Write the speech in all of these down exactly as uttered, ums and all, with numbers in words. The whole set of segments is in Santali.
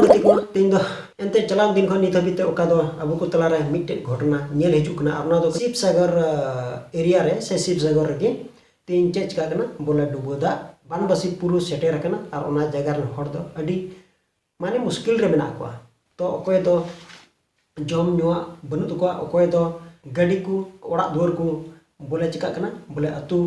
ᱜᱟᱛᱮ ᱠᱚ, ᱛᱮᱦᱮᱧ ᱫᱚ ᱮᱱᱛᱮ ᱪᱟᱞᱟᱣ ᱫᱤᱱ ᱠᱷᱚᱱ ᱱᱤᱛ ᱦᱟᱹᱵᱤᱡ ᱛᱮ ᱚᱠᱟ ᱫᱚ ᱟᱵᱚ ᱠᱚ ᱛᱟᱞᱟᱨᱮ ᱢᱤᱫᱴᱮᱡ ᱜᱷᱚᱴᱚᱱᱟ ᱧᱮᱞ ᱦᱤᱡᱩᱜ ᱠᱟᱱᱟ, ᱟᱨ ᱚᱱᱟ ᱫᱚ ᱥᱤᱵᱽᱥᱟᱜᱚᱨ ᱮᱨᱤᱭᱟ ᱨᱮ ᱥᱮ ᱥᱤᱵᱽᱥᱟᱜᱚᱨ ᱨᱮᱜᱮ ᱛᱮᱦᱮᱧ ᱪᱮᱫ ᱪᱤᱠᱟᱹᱜ ᱠᱟᱱᱟ, ᱵᱚᱞᱮ ᱰᱩᱵᱟᱹ ᱫᱟᱜ ᱵᱟᱱ ᱵᱟᱥᱤ ᱯᱩᱨᱟᱹ ᱥᱮᱴᱮᱨ ᱟᱠᱟᱱᱟ᱾ ᱟᱨ ᱚᱱᱟ ᱡᱟᱭᱜᱟ ᱨᱮᱱ ᱦᱚᱲ ᱫᱚ ᱟᱹᱰᱤ ᱢᱟᱱᱮ ᱢᱩᱥᱠᱤᱞ ᱨᱮ ᱢᱮᱱᱟᱜ ᱠᱚᱣᱟ᱾ ᱛᱚ ᱚᱠᱚᱭ ᱫᱚ ᱡᱚᱢ ᱧᱩᱣᱟᱜ ᱵᱟᱹᱱᱩᱜ ᱛᱟᱠᱚᱣᱟ, ᱚᱠᱚᱭ ᱫᱚ ᱜᱟᱹᱰᱤ ᱠᱚ, ᱚᱲᱟᱜ ᱫᱩᱣᱟᱹᱨ ᱠᱚ ᱵᱚᱞᱮ ᱪᱤᱠᱟᱹᱜ ᱠᱟᱱᱟ, ᱵᱚᱞᱮ ᱟᱹᱛᱩ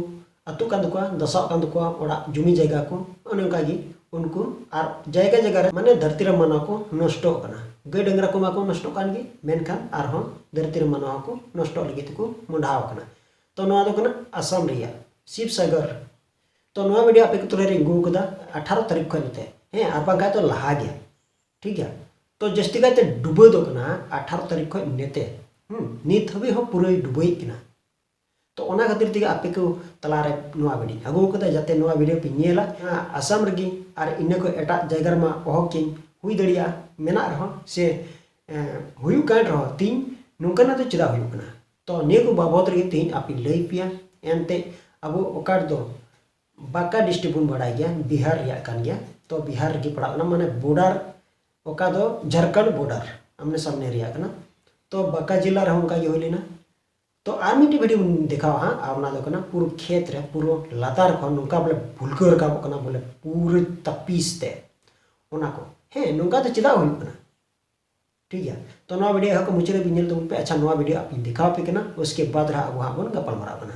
ᱟᱹᱛᱩᱜ ᱠᱟᱱ ᱛᱟᱠᱚᱣᱟ, ᱫᱷᱟᱥᱟᱣ ᱠᱟᱱ ᱛᱟᱠᱚᱣᱟ ᱚᱲᱟᱜ ᱡᱩᱢᱤ ᱡᱟᱭᱜᱟ ᱠᱚ, ᱚᱱᱮ ᱚᱱᱠᱟ ᱜᱮ ᱩᱱᱠᱩ ᱟᱨ ᱡᱟᱭᱜᱟ ᱡᱟᱭᱜᱟ ᱨᱮ ᱢᱟᱱᱮ ᱫᱷᱟᱹᱨᱛᱤ ᱨᱮ ᱢᱟᱱᱣᱟ ᱠᱚ ᱱᱚᱥᱴᱚᱜ ᱠᱟᱱᱟ᱾ ᱜᱟᱹᱭ ᱰᱟᱝᱨᱟ ᱠᱚᱢᱟ ᱠᱚ ᱱᱚᱥᱴᱚᱜ ᱠᱟᱱ ᱜᱮ, ᱢᱮᱱᱠᱷᱟᱱ ᱟᱨᱦᱚᱸ ᱫᱷᱟᱹᱨᱛᱤ ᱨᱮ ᱢᱟᱱᱣᱟ ᱠᱚ ᱱᱚᱥᱴᱚᱜ ᱞᱟᱹᱜᱤᱫ ᱛᱮᱠᱚ ᱢᱚᱦᱰᱟᱣ ᱠᱟᱱᱟ᱾ ᱛᱚ ᱱᱚᱣᱟ ᱫᱚ ᱠᱟᱱᱟ ᱟᱥᱟᱢ ᱨᱮᱭᱟᱜ ᱥᱤᱵᱽᱥᱟᱜᱚᱨ᱾ ᱛᱚ ᱱᱚᱣᱟ ᱵᱷᱤᱰᱤᱭᱳ ᱟᱯᱮ ᱠᱚ ᱛᱩᱞᱟᱹ ᱨᱮ ᱟᱹᱜᱩ ᱠᱟᱫᱟ ᱟᱴᱷᱟᱨᱚ ᱛᱟᱹᱨᱤᱠᱷ ᱠᱷᱚᱱ ᱱᱚᱛᱮ, ᱦᱮᱸ, ᱟᱨ ᱵᱟᱝᱠᱷᱟᱱ ᱫᱚ ᱞᱟᱦᱟ ᱜᱮ, ᱴᱷᱤᱠ ᱜᱮᱭᱟ᱾ ᱛᱚ ᱡᱟᱹᱥᱛᱤ ᱠᱟᱭᱛᱮ ᱰᱩᱵᱟᱹ ᱫᱚ ᱠᱟᱱᱟ ᱟᱴᱷᱟᱨᱚ ᱛᱟᱹᱨᱤᱠᱷ ᱠᱷᱚᱱ ᱱᱮᱛᱮ, ᱦᱩᱸ, ᱱᱤᱛ ᱦᱟᱹᱵᱤᱡ ᱦᱚᱸ ᱯᱩᱨᱟᱹᱭ ᱰᱩᱵᱟᱹᱭᱮᱫ ᱠᱟᱱᱟ᱾ ᱛᱚ ᱚᱱᱟ ᱠᱷᱟᱹᱛᱤᱨ ᱛᱮᱜᱮ ᱟᱯᱮ ᱠᱚ ᱛᱟᱞᱟᱨᱮ ᱱᱚᱣᱟ ᱵᱷᱤᱰᱤᱭᱳᱧ ᱟᱹᱜᱩ ᱠᱟᱫᱟ, ᱡᱟᱛᱮ ᱱᱚᱣᱟ ᱵᱷᱤᱰᱤᱭᱳ ᱯᱮ ᱧᱮᱞᱟ᱾ ᱟᱥᱟᱢ ᱨᱮᱜᱮ ᱟᱨ ᱤᱱᱟᱹ ᱠᱷᱚᱱ ᱮᱴᱟᱜ ᱡᱟᱭᱜᱟ ᱨᱮᱢᱟ ᱚᱦᱚ ᱠᱤᱧ ᱦᱩᱭ ᱫᱟᱲᱮᱭᱟᱜᱼᱟ, ᱢᱮᱱᱟᱜ ᱨᱮᱦᱚᱸ ᱥᱮ, ᱮ, ᱦᱩᱭᱩᱜ ᱠᱟᱱ ᱨᱮᱦᱚᱸ ᱛᱤᱧ ᱱᱚᱝᱠᱟᱱᱟᱜ ᱫᱚ ᱪᱮᱫᱟᱜ ᱦᱩᱭᱩᱜ ᱠᱟᱱᱟ? ᱛᱚ ᱱᱤᱭᱟᱹ ᱠᱚ ᱵᱟᱵᱚᱫ ᱨᱮᱜᱮ ᱛᱮᱦᱮᱧ ᱟᱯᱮᱧ ᱞᱟᱹᱭ ᱯᱮᱭᱟ᱾ ᱮᱱᱛᱮ ᱟᱵᱚ ᱚᱠᱟ ᱨᱮᱫᱚ ᱵᱟᱸᱠᱟ ᱰᱤᱥᱴᱨᱤᱠᱴ ᱵᱚᱱ ᱵᱟᱲᱟᱭ ᱜᱮᱭᱟ, ᱵᱤᱦᱟᱨ ᱨᱮᱭᱟᱜ ᱠᱟᱱ ᱜᱮᱭᱟ᱾ ᱛᱚ ᱵᱤᱦᱟᱨ ᱨᱮᱜᱮ ᱯᱟᱲᱟᱜ ᱠᱟᱱᱟ, ᱢᱟᱱᱮ ᱵᱚᱰᱟᱨ, ᱚᱠᱟ ᱫᱚ ᱡᱷᱟᱲᱠᱷᱚᱸᱰ ᱵᱚᱰᱟᱨ ᱟᱢᱱᱮ ᱥᱟᱢᱱᱮ ᱨᱮᱭᱟᱜ ᱠᱟᱱᱟ᱾ ᱛᱚ ᱵᱟᱸᱠᱟ ᱡᱮᱞᱟ ᱨᱮᱦᱚᱸ ᱚᱱᱠᱟ ᱜᱮ ᱦᱩᱭ ᱞᱮᱱᱟ᱾ ᱛᱚ ᱟᱨ ᱢᱤᱫᱴᱮᱡ ᱵᱷᱤᱰᱤᱭᱳ ᱵᱚᱱ ᱫᱮᱠᱷᱟᱣᱟ ᱦᱟᱸᱜ, ᱟᱨ ᱚᱱᱟ ᱫᱚ ᱠᱟᱱᱟ ᱯᱩᱨᱟᱹ ᱠᱷᱮᱛ ᱨᱮ ᱯᱩᱨᱟᱹ ᱞᱟᱛᱟᱨ ᱠᱷᱚᱱ ᱱᱚᱝᱠᱟ ᱵᱚᱞᱮ ᱵᱷᱩᱞᱠᱟᱹ ᱨᱟᱠᱟᱵᱚᱜ ᱠᱟᱱᱟ, ᱵᱚᱞᱮ ᱯᱩᱨᱟᱹ ᱛᱟᱹᱯᱤᱥ ᱛᱮ ᱚᱱᱟ ᱠᱚ, ᱦᱮᱸ, ᱱᱚᱝᱠᱟ ᱫᱚ ᱪᱮᱫᱟᱜ ᱦᱩᱭᱩᱜ ᱠᱟᱱᱟ? ᱴᱷᱤᱠ ᱜᱮᱭᱟ, ᱛᱚ ᱱᱚᱣᱟ ᱵᱷᱤᱰᱤᱭᱳ ᱦᱚᱸ ᱢᱩᱪᱟᱹᱫ ᱨᱮ ᱧᱮᱞ ᱛᱟᱵᱚᱱ ᱯᱮ᱾ ᱟᱪᱪᱷᱟ, ᱱᱚᱣᱟ ᱵᱷᱤᱰᱤᱭᱳ ᱟᱯᱮᱧ ᱫᱮᱠᱷᱟᱣ ᱟᱯᱮ ᱠᱟᱱᱟ, ᱩᱥᱠᱮ ᱵᱟᱫ ᱨᱮ ᱟᱵᱚ ᱦᱟᱸᱜ ᱵᱚᱱ ᱜᱟᱯᱟᱞ ᱢᱟᱨᱟᱣ ᱠᱟᱱᱟ᱾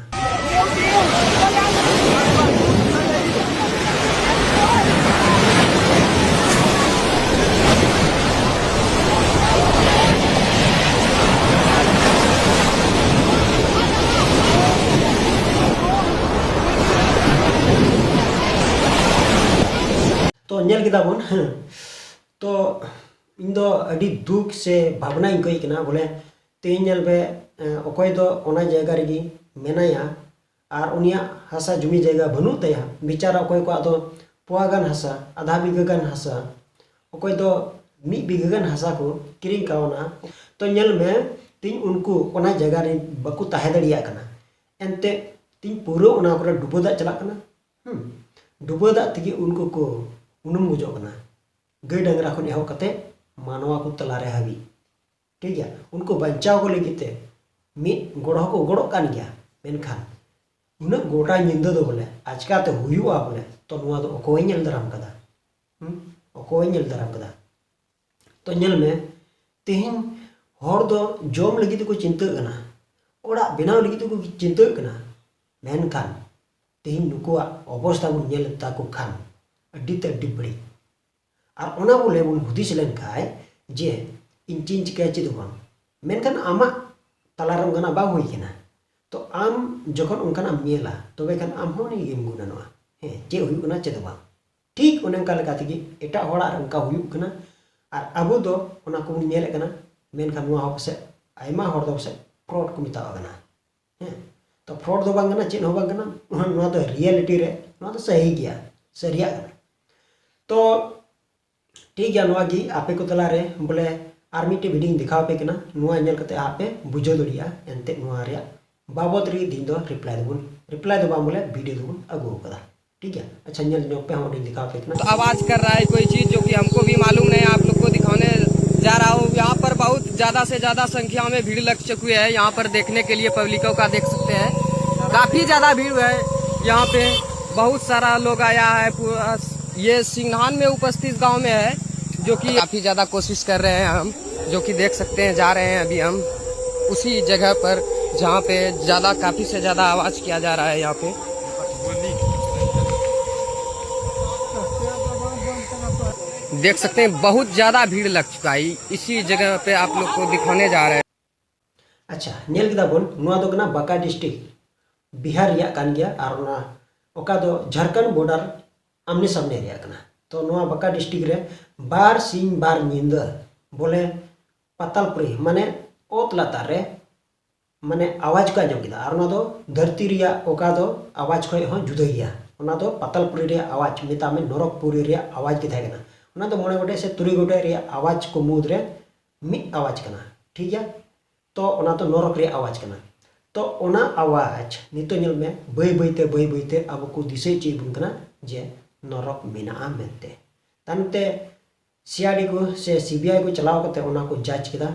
ᱛᱚ ᱧᱮᱞ ᱠᱮᱫᱟ ᱵᱚᱱ, ᱛᱚ ᱤᱧ ᱫᱚ ᱟᱹᱰᱤ ᱫᱩᱠ ᱥᱮ ᱵᱷᱟᱵᱽᱱᱟᱧ ᱟᱹᱭᱠᱟᱹᱣᱮᱫ ᱠᱟᱱᱟ᱾ ᱵᱚᱞᱮ ᱛᱮᱦᱮᱧ ᱧᱮᱞ ᱯᱮ, ᱮ, ᱚᱠᱚᱭ ᱫᱚ ᱚᱱᱟ ᱡᱟᱭᱜᱟ ᱨᱮᱜᱮ ᱢᱮᱱᱟᱭᱟ ᱟᱨ ᱩᱱᱤᱭᱟᱜ ᱦᱟᱥᱟ ᱡᱩᱢᱤ ᱡᱟᱭᱜᱟ ᱵᱟᱹᱱᱩᱜ ᱛᱟᱭᱟ, ᱵᱮᱪᱟᱨᱟ ᱚᱠᱚᱭ ᱠᱚᱣᱟᱜ ᱫᱚ ᱯᱳᱣᱟ ᱜᱟᱱ ᱦᱟᱥᱟ, ᱟᱫᱷᱟ ᱵᱤᱜᱷᱟᱹ ᱜᱟᱱ ᱦᱟᱥᱟ, ᱚᱠᱚᱭ ᱫᱚ ᱢᱤᱫ ᱵᱤᱜᱷᱟᱹ ᱜᱟᱱ ᱦᱟᱥᱟ ᱠᱚ ᱠᱤᱨᱤᱧ ᱠᱟᱣᱱᱟ᱾ ᱛᱚ ᱧᱮᱞ ᱢᱮ, ᱛᱮᱦᱮᱧ ᱩᱱᱠᱩ ᱚᱱᱟ ᱡᱟᱭᱜᱟ ᱨᱮ ᱵᱟᱠᱚ ᱛᱟᱦᱮᱸ ᱫᱟᱲᱮᱭᱟᱜ ᱠᱟᱱᱟ, ᱮᱱᱛᱮ ᱛᱮᱦᱮᱧ ᱯᱩᱨᱟᱹ ᱚᱱᱟ ᱠᱚᱨᱮ ᱰᱩᱵᱟᱹ ᱫᱟᱜ ᱪᱟᱞᱟᱜ ᱠᱟᱱᱟ᱾ ᱦᱩᱸ, ᱰᱩᱵᱟᱹ ᱫᱟᱜ ᱛᱮᱜᱮ ᱩᱱᱠᱩ ᱠᱚ ᱩᱱᱩᱢ ᱜᱚᱡᱚᱜ ᱠᱟᱱᱟ᱾ ᱜᱟᱹᱭ ᱰᱟᱝᱨᱟ ᱠᱷᱚᱱ ᱮᱦᱚᱵ ᱠᱟᱛᱮ ᱢᱟᱱᱣᱟ ᱠᱚ ᱛᱟᱞᱟᱨᱮ ᱦᱟᱹᱵᱤᱡ, ᱴᱷᱤᱠ ᱜᱮᱭᱟ, ᱩᱱᱠᱩ ᱵᱟᱧᱪᱟᱣ ᱠᱚ ᱞᱟᱹᱜᱤᱫ ᱛᱮ ᱢᱤᱫ ᱜᱚᱲᱚ ᱦᱚᱸᱠᱚ ᱜᱚᱲᱚᱜ ᱠᱟᱱ ᱜᱮᱭᱟ᱾ ᱢᱮᱱᱠᱷᱟᱱ ᱩᱱᱟᱹᱜ ᱜᱚᱴᱟ ᱧᱤᱫᱟᱹ ᱫᱚ ᱵᱚᱞᱮ ᱟᱪᱠᱟᱛᱮ ᱦᱩᱭᱩᱜᱼᱟ ᱵᱚᱞᱮ, ᱛᱚ ᱱᱚᱣᱟ ᱫᱚ ᱚᱠᱚᱭᱮ ᱧᱮᱞ ᱫᱟᱨᱟᱢ ᱠᱟᱫᱟ? ᱦᱩᱸ? ᱚᱠᱚᱭᱮ ᱧᱮᱞ ᱫᱟᱨᱟᱢ ᱠᱟᱫᱟ? ᱛᱚ ᱧᱮᱞ ᱢᱮ, ᱛᱮᱦᱮᱧ ᱦᱚᱲ ᱫᱚ ᱡᱚᱢ ᱞᱟᱹᱜᱤᱫ ᱛᱮᱠᱚ ᱪᱤᱱᱛᱟᱹᱜ ᱠᱟᱱᱟ, ᱚᱲᱟᱜ ᱵᱮᱱᱟᱣ ᱞᱟᱹᱜᱤᱫ ᱛᱮᱠᱚ ᱪᱤᱱᱛᱟᱹᱜ ᱠᱟᱱᱟ, ᱢᱮᱱᱠᱷᱟᱱ ᱛᱮᱦᱮᱧ ᱱᱩᱠᱩᱣᱟᱜ ᱚᱵᱚᱥᱛᱟ ᱵᱚᱱ ᱧᱮᱞ ᱛᱟᱠᱚ ᱠᱷᱟᱱ ᱟᱹᱰᱤ ᱛᱮ ᱟᱹᱰᱤ ᱵᱟᱹᱲᱤᱡ᱾ ᱟᱨ ᱚᱱᱟ ᱵᱚᱞᱮ ᱵᱚᱱ ᱦᱩᱫᱤᱥ ᱞᱮᱱᱠᱷᱟᱱ ᱡᱮ ᱤᱧ ᱪᱮᱫ ᱤᱧ ᱪᱤᱠᱟᱹᱭᱟ, ᱪᱮᱫ ᱦᱚᱸ ᱵᱟᱝ, ᱢᱮᱱᱠᱷᱟᱱ ᱟᱢᱟᱜ ᱛᱟᱞᱟᱨᱮ ᱚᱱᱠᱟᱱᱟᱜ ᱵᱟᱝ ᱦᱩᱭ ᱠᱟᱱᱟ᱾ ᱛᱚ ᱟᱢ ᱡᱚᱠᱷᱚᱱ ᱚᱱᱠᱟᱱᱟᱜ ᱮᱢ ᱧᱮᱞᱟ, ᱛᱚᱵᱮ ᱠᱷᱟᱱ ᱟᱢ ᱦᱚᱸ ᱩᱱᱤ ᱜᱮᱢ ᱜᱩᱱᱟᱹᱱᱚᱜᱼᱟ, ᱦᱮᱸ, ᱪᱮᱫ ᱦᱩᱭᱩᱜ ᱠᱟᱱᱟ, ᱪᱮᱫ ᱦᱚᱸ ᱵᱟᱝ᱾ ᱴᱷᱤᱠ ᱚᱱᱮ ᱚᱱᱠᱟ ᱞᱮᱠᱟ ᱛᱮᱜᱮ ᱮᱴᱟᱜ ᱦᱚᱲᱟᱜ ᱨᱮ ᱚᱱᱠᱟ ᱦᱩᱭᱩᱜ ᱠᱟᱱᱟ, ᱟᱨ ᱟᱵᱚ ᱫᱚ ᱚᱱᱟ ᱠᱚᱵᱚᱱ ᱧᱮᱞᱮᱫ ᱠᱟᱱᱟ, ᱢᱮᱱᱠᱷᱟᱱ ᱱᱚᱣᱟ ᱦᱚᱸ ᱯᱟᱥᱮᱡ ᱟᱭᱢᱟ ᱦᱚᱲ ᱫᱚ ᱯᱟᱥᱮᱡ ᱯᱷᱨᱚᱰ ᱠᱚ ᱢᱮᱛᱟᱣᱟᱜ ᱠᱟᱱᱟ᱾ ᱦᱮᱸ, ᱛᱚ ᱯᱷᱨᱚᱰ ᱫᱚ ᱵᱟᱝ ᱠᱟᱱᱟ, ᱪᱮᱫ ᱦᱚᱸ ᱵᱟᱝ ᱠᱟᱱᱟ, ᱱᱚᱣᱟ ᱫᱚ ᱨᱤᱭᱮᱞᱤᱴᱤ ᱨᱮ ᱱᱚᱣᱟ ᱫᱚ ᱥᱟᱹᱦᱤ ᱜᱮᱭᱟ, ᱥᱟᱹᱨᱤᱭᱟᱜ ᱠᱟᱱᱟ᱾ ᱛᱚ ᱴᱷᱤᱠ ᱜᱮᱭᱟ, ᱱᱚᱣᱟ ᱜᱮ ᱟᱯᱮ ᱠᱚ ᱛᱟᱞᱟᱨᱮ ᱵᱚᱞᱮ ᱟᱨ ᱢᱤᱫᱴᱮᱡ ᱵᱷᱤᱰᱤᱭᱳᱧ ᱫᱮᱠᱷᱟᱣ ᱟᱯᱮ ᱠᱟᱱᱟ, ᱱᱚᱣᱟ ᱧᱮᱞ ᱠᱟᱛᱮ ᱟᱯᱮ ᱵᱩᱡᱷᱟᱹᱣ ᱫᱟᱲᱮᱭᱟᱜᱼᱟ᱾ ᱮᱱᱛᱮᱫ ᱱᱚᱣᱟ ᱨᱮᱭᱟᱜ ᱵᱟᱵᱚᱫ ᱨᱮ ᱛᱮᱦᱮᱧ ᱫᱚ ᱨᱤᱯᱞᱟᱭ ᱫᱚᱵᱚᱱ, ᱨᱤᱯᱞᱟᱭ ᱫᱚ ᱵᱟᱝ ᱵᱚᱞᱮ, ᱵᱷᱤᱰᱤᱭᱳ ᱫᱚᱵᱚᱱ ᱟᱹᱜᱩ ᱟᱠᱟᱫᱟ᱾ ᱴᱷᱤᱠ ᱜᱮᱭᱟ, ᱟᱪᱪᱷᱟ, ᱧᱮᱞ ᱧᱚᱜ ᱯᱮ, ᱦᱚᱸ ᱚᱸᱰᱮᱧ ᱫᱮᱠᱷᱟᱣ ᱟᱯᱮ ᱠᱟᱱᱟ᱾ तो आवाज कर रहा है कोई चीज जो कि हमको भी मालूम नहीं है, आप लोग को दिखाने जा रहा हूँ। यहाँ पर बहुत ज्यादा से ज्यादा संख्या में भीड़ लग चुकी है यहाँ पर देखने के लिए, पब्लिकों का देख सकते हैं, काफी ज्यादा भीड़ है यहाँ पे, बहुत सारा लोग आया है। पू- ये सिंघान में उपस्थित गांव में है, जो कि काफी ज्यादा कोशिश कर रहे हैं हम, जो कि देख सकते हैं, जा रहे हैं अभी हम उसी जगह पर जहाँ पे ज्यादा, काफी से ज्यादा आवाज किया जा रहा है यहाँ पे। देख सकते हैं, बहुत ज्यादा भीड़ लग चुका है। इसी जगह पे आप लोग को दिखाने जा रहे हैं। ᱟᱪᱪᱷᱟ, ᱧᱮᱞ ᱠᱮᱫᱟ ᱵᱚᱱ, ᱱᱚᱣᱟ ᱫᱚ ᱠᱟᱱᱟ ᱵᱟᱸᱠᱟ ᱰᱤᱥᱴᱨᱤᱠᱴ, ᱵᱤᱦᱟᱨ ᱨᱮᱭᱟᱜ ᱠᱟᱱ ᱜᱮᱭᱟ, ᱟᱨ ᱚᱱᱟ ᱚᱠᱟ ᱫᱚ ᱡᱷᱟᱲᱠᱷᱚᱸᱰ ᱵᱚᱨᱰᱟᱨ ᱟᱢᱱᱮ ᱥᱟᱢᱱᱮ ᱨᱮᱭᱟᱜ ᱠᱟᱱᱟ᱾ ᱛᱚ ᱱᱚᱣᱟ ᱵᱟᱸᱠᱟ ᱰᱤᱥᱴᱨᱤᱠᱴ ᱨᱮ ᱵᱟᱨ ᱥᱤᱧ ᱵᱟᱨ ᱧᱤᱫᱟᱹ ᱵᱚᱞᱮ ᱯᱟᱛᱟᱞᱯᱩᱨᱤ, ᱢᱟᱱᱮ ᱚᱛ ᱞᱟᱛᱟᱨ ᱨᱮ, ᱢᱟᱱᱮ ᱟᱣᱟᱡᱽ ᱠᱚ ᱟᱸᱡᱚᱢ ᱠᱮᱫᱟ, ᱟᱨ ᱚᱱᱟ ᱫᱚ ᱫᱷᱟᱹᱨᱛᱤ ᱨᱮᱭᱟᱜ ᱚᱠᱟ ᱫᱚ ᱟᱣᱟᱡᱽ ᱠᱷᱚᱡ ᱦᱚᱸ ᱡᱩᱫᱟᱹ ᱜᱮᱭᱟ᱾ ᱚᱱᱟ ᱫᱚ ᱯᱟᱛᱟᱞᱯᱩᱨᱤ ᱨᱮᱭᱟᱜ ᱟᱣᱟᱡᱽ, ᱢᱮᱛᱟᱜ ᱢᱮ ᱱᱚᱨᱚᱠᱯᱩᱨᱤ ᱨᱮᱭᱟᱜ ᱟᱣᱟᱡᱽ ᱜᱮ ᱛᱟᱦᱮᱸ ᱠᱟᱱᱟ᱾ ᱚᱱᱟ ᱫᱚ ᱢᱚᱬᱮ ᱜᱚᱴᱮᱡ ᱥᱮ ᱛᱩᱨᱩᱭ ᱜᱚᱴᱮᱡ ᱨᱮᱭᱟᱜ ᱟᱣᱟᱡᱽ ᱠᱚ ᱢᱩᱫᱽ ᱨᱮ ᱢᱤᱫ ᱟᱣᱟᱡᱽ ᱠᱟᱱᱟ, ᱴᱷᱤᱠ ᱜᱮᱭᱟ᱾ ᱛᱚ ᱚᱱᱟ ᱫᱚ ᱱᱚᱨᱚᱠ ᱨᱮᱭᱟᱜ ᱟᱣᱟᱡᱽ ᱠᱟᱱᱟ᱾ ᱛᱚ ᱚᱱᱟ ᱟᱣᱟᱡᱽ ᱱᱤᱛᱚᱜ ᱧᱮᱞ ᱢᱮ, ᱵᱟᱹᱭ ᱵᱟᱹᱭ ᱛᱮ, ᱵᱟᱹᱭ ᱵᱟᱹᱭ ᱛᱮ ᱟᱵᱚ ᱠᱚ ᱫᱤᱥᱟᱹ ᱦᱚᱪᱚᱭᱮᱫ ᱵᱚᱱ ᱠᱟᱱᱟ ᱡᱮ ᱱᱚᱨᱚᱠ ᱢᱮᱱᱟᱜᱼᱟ ᱢᱮᱱᱛᱮ᱾ ᱛᱟᱭᱱᱚᱢ ᱛᱮ ᱥᱤ ᱟᱭ ᱰᱤ ᱠᱚ ᱥᱮ ᱥᱤ ᱵᱤ ᱟᱭ ᱠᱚ ᱪᱟᱞᱟᱣ ᱠᱟᱛᱮ ᱚᱱᱟ ᱠᱚ ᱡᱟᱸᱪ ᱠᱮᱫᱟ,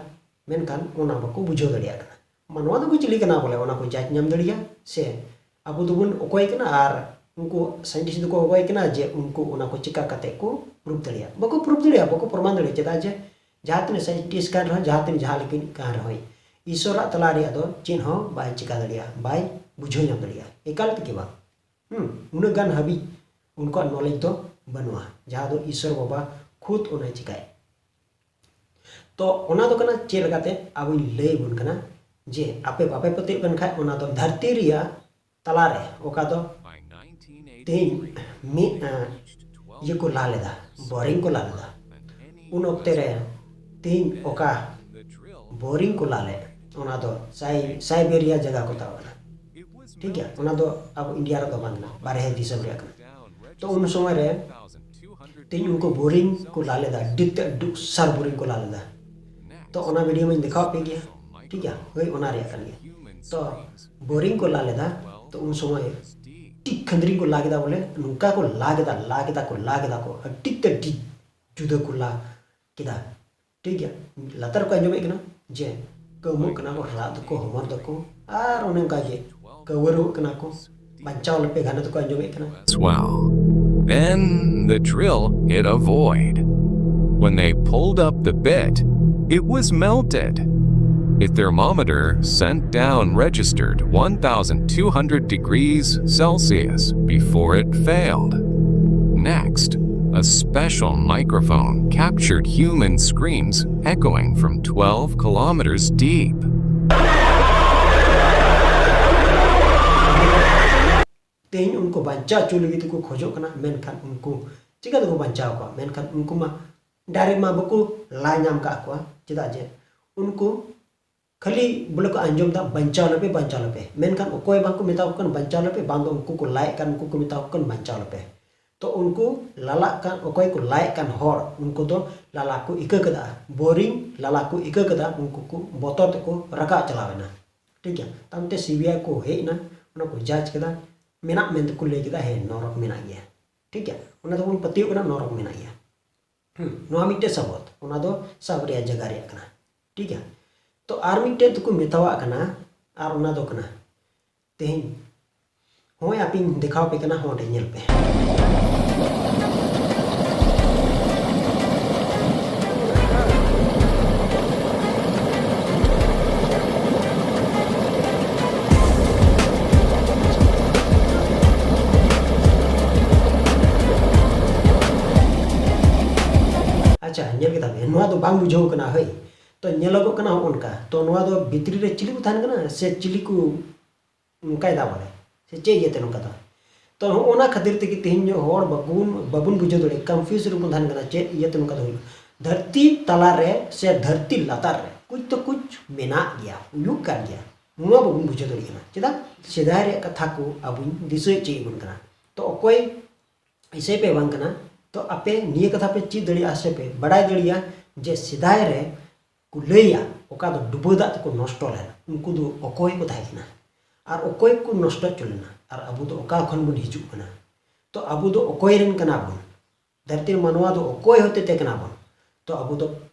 ᱢᱮᱱᱠᱷᱟᱱ ᱚᱱᱟ ᱵᱟᱠᱚ ᱵᱩᱡᱷᱟᱹᱣ ᱫᱟᱲᱮᱭᱟᱜ ᱠᱟᱱᱟ᱾ ᱢᱟᱱᱣᱟ ᱫᱚᱠᱚ ᱪᱤᱞᱤ ᱠᱟᱱᱟ ᱵᱚᱞᱮ ᱚᱱᱟ ᱠᱚ ᱡᱟᱸᱪ ᱧᱟᱢ ᱫᱟᱲᱮᱭᱟᱜᱼᱟ? ᱥᱮ ᱟᱵᱚ ᱫᱚᱵᱚᱱ ᱚᱠᱚᱭ ᱠᱟᱱᱟ ᱟᱨ ᱩᱱᱠᱩ ᱥᱟᱭᱮᱱᱴᱤᱥᱴ ᱫᱚᱠᱚ ᱚᱠᱚᱭ ᱠᱟᱱᱟ ᱡᱮ ᱩᱱᱠᱩ ᱚᱱᱟ ᱠᱚ ᱪᱤᱠᱟ ᱠᱟᱛᱮ ᱠᱚ ᱯᱨᱩᱵᱷ ᱫᱟᱲᱮᱭᱟᱜᱼᱟ? ᱵᱟᱠᱚ ᱯᱨᱩᱵᱷ ᱫᱟᱲᱮᱭᱟᱜᱼᱟ, ᱵᱟᱠᱚ ᱯᱨᱚᱢᱟᱱ ᱫᱟᱲᱮᱭᱟᱜᱼᱟ᱾ ᱪᱮᱫᱟᱜ ᱡᱮ ᱡᱟᱦᱟᱸ ᱛᱤᱱᱟᱹᱜ ᱥᱟᱭᱮᱱᱴᱤᱥᱴ ᱠᱟᱱ ᱨᱮᱦᱚᱸ, ᱡᱟᱦᱟᱸ ᱛᱤᱱᱟᱹᱜ ᱡᱟᱦᱟᱸ ᱞᱮᱠᱟᱱ ᱠᱟᱱ ᱨᱮᱦᱚᱸ, ᱤᱥᱚᱨᱟᱜ ᱛᱟᱞᱟ ᱨᱮᱭᱟᱜ ᱫᱚ ᱪᱮᱫ ᱦᱚᱸ ᱵᱟᱭ ᱪᱤᱠᱟ ᱫᱟᱲᱮᱭᱟᱜᱼᱟ, ᱵᱟᱭ ᱵᱩᱡᱷᱟᱹᱣ ᱧᱟᱢ ᱫᱟᱲᱮᱭᱟᱜᱼᱟ, ᱮᱠᱟᱞ ᱛᱮᱜᱮ ᱵᱟᱝ᱾ ᱦᱩᱸ, ᱩᱱᱟᱹᱜ ᱜᱟᱱ ᱦᱟᱹᱵᱤᱡ ᱩᱱᱠᱩᱣᱟᱜ ᱱᱚᱞᱮᱡᱽ ᱫᱚ ᱵᱟᱹᱱᱩᱜᱼᱟ, ᱡᱟᱦᱟᱸ ᱫᱚ ᱤᱥᱚᱨ ᱵᱟᱵᱟ ᱠᱷᱩᱫ ᱚᱱᱟᱭ ᱪᱤᱠᱟᱭᱟ᱾ ᱛᱚ ᱚᱱᱟ ᱫᱚ ᱠᱟᱱᱟ ᱪᱮᱫ ᱞᱮᱠᱟᱛᱮ ᱟᱵᱚᱧ ᱞᱟᱹᱭ ᱟᱵᱚᱱ ᱠᱟᱱᱟ, ᱡᱮ ᱟᱯᱮ ᱵᱟᱯᱮ ᱯᱟᱹᱛᱭᱟᱹᱜ ᱠᱟᱱ ᱠᱷᱟᱡ ᱚᱱᱟ ᱫᱚ ᱫᱷᱟᱹᱨᱛᱤ ᱨᱮᱭᱟᱜ ᱛᱟᱞᱟᱨᱮ ᱚᱠᱟ ᱫᱚ ᱛᱮᱦᱮᱧ ᱢᱤᱫ, ᱟᱸ, ᱤᱭᱟᱹ ᱠᱚ ᱞᱟ ᱞᱮᱫᱟ, ᱵᱳᱨᱤᱝ ᱠᱚ ᱞᱟ ᱞᱮᱫᱟ᱾ ᱩᱱ ᱚᱠᱛᱮ ᱨᱮ ᱛᱮᱦᱮᱧ ᱚᱠᱟ ᱵᱳᱨᱤᱝ ᱠᱚ ᱞᱟ ᱞᱮᱫ, ᱚᱱᱟ ᱫᱚ ᱥᱟᱭ-, ᱥᱟᱭᱵᱮᱨᱤᱭᱟ ᱡᱟᱭᱜᱟ ᱠᱚ ᱢᱮᱛᱟᱣᱟᱜ ᱠᱟᱱᱟ᱾ ᱴᱷᱤᱠ ᱜᱮᱭᱟ, ᱚᱱᱟ ᱫᱚ ᱟᱵᱚ ᱤᱱᱰᱤᱭᱟ ᱨᱮᱫᱚ ᱵᱟᱝ ᱠᱟᱱᱟ, ᱵᱟᱨᱦᱮ ᱫᱤᱥᱚᱢ ᱨᱮᱭᱟᱜ ᱠᱟᱱᱟ᱾ ᱛᱚ ᱩᱱ ᱥᱚᱢᱚᱭ ᱨᱮ ᱛᱮᱦᱮᱧ ᱩᱱᱠᱩ ᱵᱳᱨᱤᱝ ᱠᱚ ᱞᱟ ᱞᱮᱫᱟ, ᱟᱹᱰᱤ ᱛᱮᱫ ᱟᱹᱰᱤ ᱩᱥᱟᱨ ᱵᱳᱨᱤᱝ ᱠᱚ ᱞᱟ ᱞᱮᱫᱟ᱾ ᱛᱚ ᱚᱱᱟ ᱵᱷᱤᱰᱤᱭᱳ ᱢᱟᱧ ᱫᱮᱠᱷᱟᱣ ᱟᱯᱮ ᱜᱮᱭᱟ, ᱴᱷᱤᱠ ᱜᱮᱭᱟ, ᱦᱳᱭ, ᱚᱱᱟ ᱨᱮᱭᱟᱜ ᱠᱟᱱ ᱜᱮᱭᱟ᱾ ᱛᱚ ᱵᱳᱨᱤᱝ ᱠᱚ ᱞᱟ ᱞᱮᱫᱟ, ᱛᱚ ᱩᱱ ᱥᱚᱢᱚᱭ ᱴᱷᱤᱠ ᱠᱷᱟᱹᱱᱫᱽᱨᱤᱝ ᱠᱚ ᱞᱟ ᱠᱮᱫᱟ, ᱵᱚᱞᱮ ᱱᱚᱝᱠᱟ ᱠᱚ ᱞᱟ ᱠᱮᱫᱟ, ᱞᱟ ᱠᱮᱫᱟ ᱠᱚ, ᱞᱟ ᱠᱮᱫᱟ ᱠᱚ, ᱟᱹᱰᱤ ᱛᱮᱫ ᱟᱹᱰᱤ ᱡᱩᱫᱟᱹ ᱠᱚ ᱞᱟ ᱠᱮᱫᱟ᱾ ᱴᱷᱤᱠ ᱜᱮᱭᱟ, ᱞᱟᱛᱟᱨ ᱠᱚ ᱟᱸᱡᱚᱢᱮᱫ ᱠᱟᱱᱟ ᱡᱮ ᱠᱟᱹᱣᱢᱟᱹᱜ ᱠᱟᱱᱟ ᱠᱚ, ᱨᱟᱜ ᱫᱟᱠᱚ, ᱦᱚᱢᱚᱨ ᱫᱟᱠᱚ, ᱟᱨ ᱚᱱᱮ ᱚᱱᱠᱟ ᱜᱮ ᱠᱟᱹᱣᱟᱹᱨᱩᱜ ᱠᱟᱱᱟ ᱠᱚ, ᱵᱟᱧᱪᱟᱣ ᱞᱮᱯᱮ ᱜᱷᱟᱱᱮ ᱫᱚᱠᱚ ᱟᱸᱡᱚᱢᱮᱫ ᱠᱟᱱᱟ᱾ As well. Then the drill hit a void. When they pulled up the bit, it was melted. The thermometer sent down registered one thousand two hundred degrees Celsius before it failed. Next, a special microphone captured human screams echoing from twelve kilometers deep. ᱛᱮᱦᱮᱧ ᱩᱱᱠᱩ ᱵᱟᱧᱪᱟᱣ ᱦᱚᱪᱚ ᱞᱟᱹᱜᱤᱫ ᱛᱮᱠᱚ ᱠᱷᱚᱡᱚᱜ ᱠᱟᱱᱟ, ᱢᱮᱱᱠᱷᱟᱱ ᱩᱱᱠᱩ ᱪᱤᱠᱟ ᱛᱮᱠᱚ ᱵᱟᱧᱪᱟᱣ ᱠᱚᱣᱟ? ᱢᱮᱱᱠᱷᱟᱱ ᱩᱱᱠᱩ ᱢᱟ direct ᱢᱟ ᱵᱟᱠᱚ ᱞᱟ ᱧᱟᱢ ᱠᱟᱜ ᱠᱚᱣᱟ, ᱪᱮᱫᱟᱜ ᱡᱮ ᱩᱱᱠᱩ ᱠᱷᱟᱹᱞᱤ ᱵᱚᱞᱮ ᱠᱚ ᱟᱸᱡᱚᱢ ᱫᱟ, "ᱵᱟᱧᱪᱟᱣ ᱞᱮᱯᱮ, ᱵᱟᱧᱪᱟᱣ ᱞᱮᱯᱮ", ᱢᱮᱱᱠᱷᱟᱱ ᱚᱠᱚᱭ ᱵᱟᱝ ᱠᱚ ᱢᱮᱛᱟ ᱠᱚ ᱠᱟᱱ ᱵᱟᱧᱪᱟᱣ ᱞᱮᱯᱮ, ᱵᱟᱝ ᱫᱚ ᱩᱱᱠᱩ ᱠᱚ ᱞᱟᱭᱮᱫ ᱠᱟᱱ, ᱩᱱᱠᱩ ᱠᱚ ᱢᱮᱛᱟ ᱠᱚ ᱠᱟᱱ ᱵᱟᱧᱪᱟᱣ ᱞᱮᱯᱮ᱾ ᱛᱚ ᱩᱱᱠᱩ ᱞᱟᱞᱟᱜ ᱠᱟᱱ, ᱚᱠᱚᱭ ᱠᱚ ᱞᱟᱭᱮᱫ ᱠᱟᱱ ᱦᱚᱲ, ᱩᱱᱠᱩ ᱫᱚ ᱞᱟᱞᱟ ᱠᱚ ᱤᱠᱟᱹ ᱠᱮᱫᱟ, ᱵᱳᱨᱤᱝ ᱞᱟᱞᱟ ᱠᱚ ᱤᱠᱟᱹ ᱠᱮᱫᱟ, ᱩᱱᱠᱩ ᱠᱚ ᱵᱚᱛᱚᱨ ᱛᱮᱠᱚ ᱨᱟᱠᱟᱵ ᱪᱟᱞᱟᱣ ᱮᱱᱟ᱾ ᱴᱷᱤᱠ ᱜᱮᱭᱟ, ᱛᱟᱭᱚᱢ ᱛᱮ ᱥᱤ ᱵᱤ ᱟᱭ ᱠᱚ ᱦᱮᱡ ᱮᱱᱟ, ᱚᱱᱟ ᱠᱚ ᱡᱟᱸᱪ ᱠᱮᱫᱟ, ᱢᱮᱱᱟᱜ ᱢᱮᱱᱛᱮ ᱠᱚ ᱞᱟᱹᱭ ᱠᱮᱫᱟ, ᱦᱮᱸ, ᱱᱚᱨᱚᱠ ᱢᱮᱱᱟᱜ ᱜᱮᱭᱟ᱾ ᱴᱷᱤᱠ ᱜᱮᱭᱟ, ᱚᱱᱟ ᱫᱚᱵᱚᱱ ᱯᱟᱹᱛᱭᱟᱹᱣ ᱠᱟᱱᱟ, ᱱᱚᱨᱚᱠ ᱢᱮᱱᱟᱜ ᱜᱮᱭᱟ᱾ ᱦᱩᱸ, ᱱᱚᱣᱟ ᱢᱤᱫᱴᱮᱡ ᱥᱟᱵᱚᱛ, ᱚᱱᱟ ᱫᱚ ᱥᱟᱵ ᱨᱮᱭᱟᱜ ᱡᱟᱭᱜᱟ ᱨᱮᱭᱟᱜ ᱠᱟᱱᱟ᱾ ᱴᱷᱤᱠ ᱜᱮᱭᱟ? ᱛᱚ ᱟᱨ ᱢᱤᱫᱴᱮᱡ ᱫᱚᱠᱚ ᱢᱮᱛᱟᱣᱟᱜ ᱠᱟᱱᱟ, ᱟᱨ ᱚᱱᱟ ᱫᱚ ᱠᱟᱱᱟ ᱛᱮᱦᱮᱧ, ᱦᱚᱸᱜᱼᱚᱭ ᱟᱯᱮᱧ ᱫᱮᱠᱷᱟᱣ ᱟᱯᱮ ᱠᱟᱱᱟ, ᱦᱚᱸ ᱚᱸᱰᱮ ᱧᱮᱞ ᱯᱮ᱾ ᱟᱪᱪᱷᱟ, ᱧᱮᱞ ᱠᱮᱫᱟ ᱯᱮ, ᱱᱚᱣᱟ ᱫᱚ ᱵᱟᱝ ᱵᱩᱡᱷᱟᱹᱣ ᱠᱟᱱᱟ ᱦᱳᱭ᱾ ᱛᱚ ᱧᱮᱞᱚᱜᱚᱜ ᱠᱟᱱᱟ ᱦᱚᱸᱜᱼᱚ ᱱᱚᱝᱠᱟ᱾ ᱛᱚ ᱱᱚᱣᱟ ᱫᱚ ᱵᱷᱤᱛᱨᱤ ᱨᱮ ᱪᱤᱞᱤ ᱠᱚ ᱛᱟᱦᱮᱱ ᱠᱟᱱᱟ ᱥᱮ ᱪᱤᱞᱤ ᱠᱚ ᱱᱚᱝᱠᱟᱭ ᱫᱟ ᱵᱚᱞᱮ, ᱥᱮ ᱪᱮᱫ ᱤᱭᱟᱹᱛᱮ ᱱᱚᱝᱠᱟ ᱫᱚ? ᱛᱚ ᱦᱚᱸᱜᱼᱚ ᱱᱟ ᱠᱷᱟᱹᱛᱤᱨ ᱛᱮᱜᱮ ᱛᱮᱦᱮᱧ ᱦᱚᱲ ᱵᱟᱵᱚᱱ, ᱵᱟᱵᱚᱱ ᱵᱩᱡᱷᱟᱹᱣ ᱫᱟᱲᱮᱭᱟᱜᱼᱟ, confuse ᱨᱮᱵᱚᱱ ᱛᱟᱦᱮᱱ ᱠᱟᱱᱟ, ᱪᱮᱫ ᱤᱭᱟᱹᱛᱮ ᱱᱚᱝᱠᱟ ᱫᱚ ᱦᱩᱭᱩᱜᱼᱟ᱾ ᱫᱷᱟᱹᱨᱛᱤ ᱛᱟᱞᱟ ᱨᱮ ᱥᱮ ᱫᱷᱟᱹᱨᱛᱤ ᱞᱟᱛᱟᱨ ᱨᱮ ᱠᱩᱪ ᱛᱚ ᱠᱩᱪ ᱢᱮᱱᱟᱜ ᱜᱮᱭᱟ, ᱦᱩᱭᱩᱜ ᱠᱟᱱ ᱜᱮᱭᱟ, ᱱᱚᱣᱟ ᱵᱟᱵᱚᱱ ᱵᱩᱡᱷᱟᱹᱣ ᱫᱟᱲᱮᱭᱟᱜ ᱠᱟᱱᱟ᱾ ᱪᱮᱫᱟᱜ? ᱥᱮᱫᱟᱭ ᱨᱮᱭᱟᱜ ᱠᱟᱛᱷᱟ ᱠᱚ ᱟᱵᱚᱧ ᱫᱤᱥᱟᱹ ᱦᱚᱪᱚᱭᱮᱫ ᱵᱚᱱ ᱠᱟᱱᱟ᱾ ᱛᱚ ᱚᱠᱚᱭ ᱤᱥᱟᱹᱭ ᱯᱮ ᱵᱟᱝ ᱠᱟᱱᱟ᱾ ᱛᱚ ᱟᱯᱮ ᱱᱤᱭᱟᱹ ᱠᱟᱛᱷᱟ ᱯᱮ ᱪᱮᱫ ᱫᱟᱲᱮᱭᱟᱜᱼᱟ ᱥᱮ ᱯᱮ ᱵᱟᱰᱟᱭ ᱫᱟᱲᱮᱭᱟᱜᱼᱟ ᱡᱮ ᱥᱮᱫᱟᱭ ᱨᱮ ᱠᱚ ᱞᱟᱹᱭᱟ ᱚᱠᱟ ᱫᱚ ᱰᱩᱵᱟᱹ ᱫᱟᱜ ᱛᱮᱠᱚ ᱱᱚᱥᱴᱚ ᱞᱮᱱᱟ, ᱩᱱᱠᱩ ᱫᱚ ᱚᱠᱚᱭ ᱠᱚ ᱛᱟᱦᱮᱸ ᱠᱟᱱᱟ ᱟᱨ ᱚᱠᱚᱭ ᱠᱚ ᱱᱚᱥᱴᱚ ᱦᱚᱪᱚ ᱞᱮᱱᱟ, ᱟᱨ ᱟᱵᱚ ᱫᱚ ᱚᱠᱟ ᱠᱷᱚᱱ ᱵᱚᱱ ᱦᱤᱡᱩᱜ ᱠᱟᱱᱟ, ᱛᱚ ᱟᱵᱚ ᱫᱚ ᱚᱠᱚᱭ ᱨᱮᱱ ᱠᱟᱱᱟ ᱵᱚᱱ, ᱫᱷᱟᱹᱨᱛᱤ ᱨᱮ ᱢᱟᱱᱣᱟ ᱫᱚ ᱚᱠᱚᱭ ᱦᱚᱛᱮ ᱛᱮ ᱠᱟᱱᱟ ᱵᱚᱱ? ᱛᱚ ᱟᱵᱚ ᱫᱚ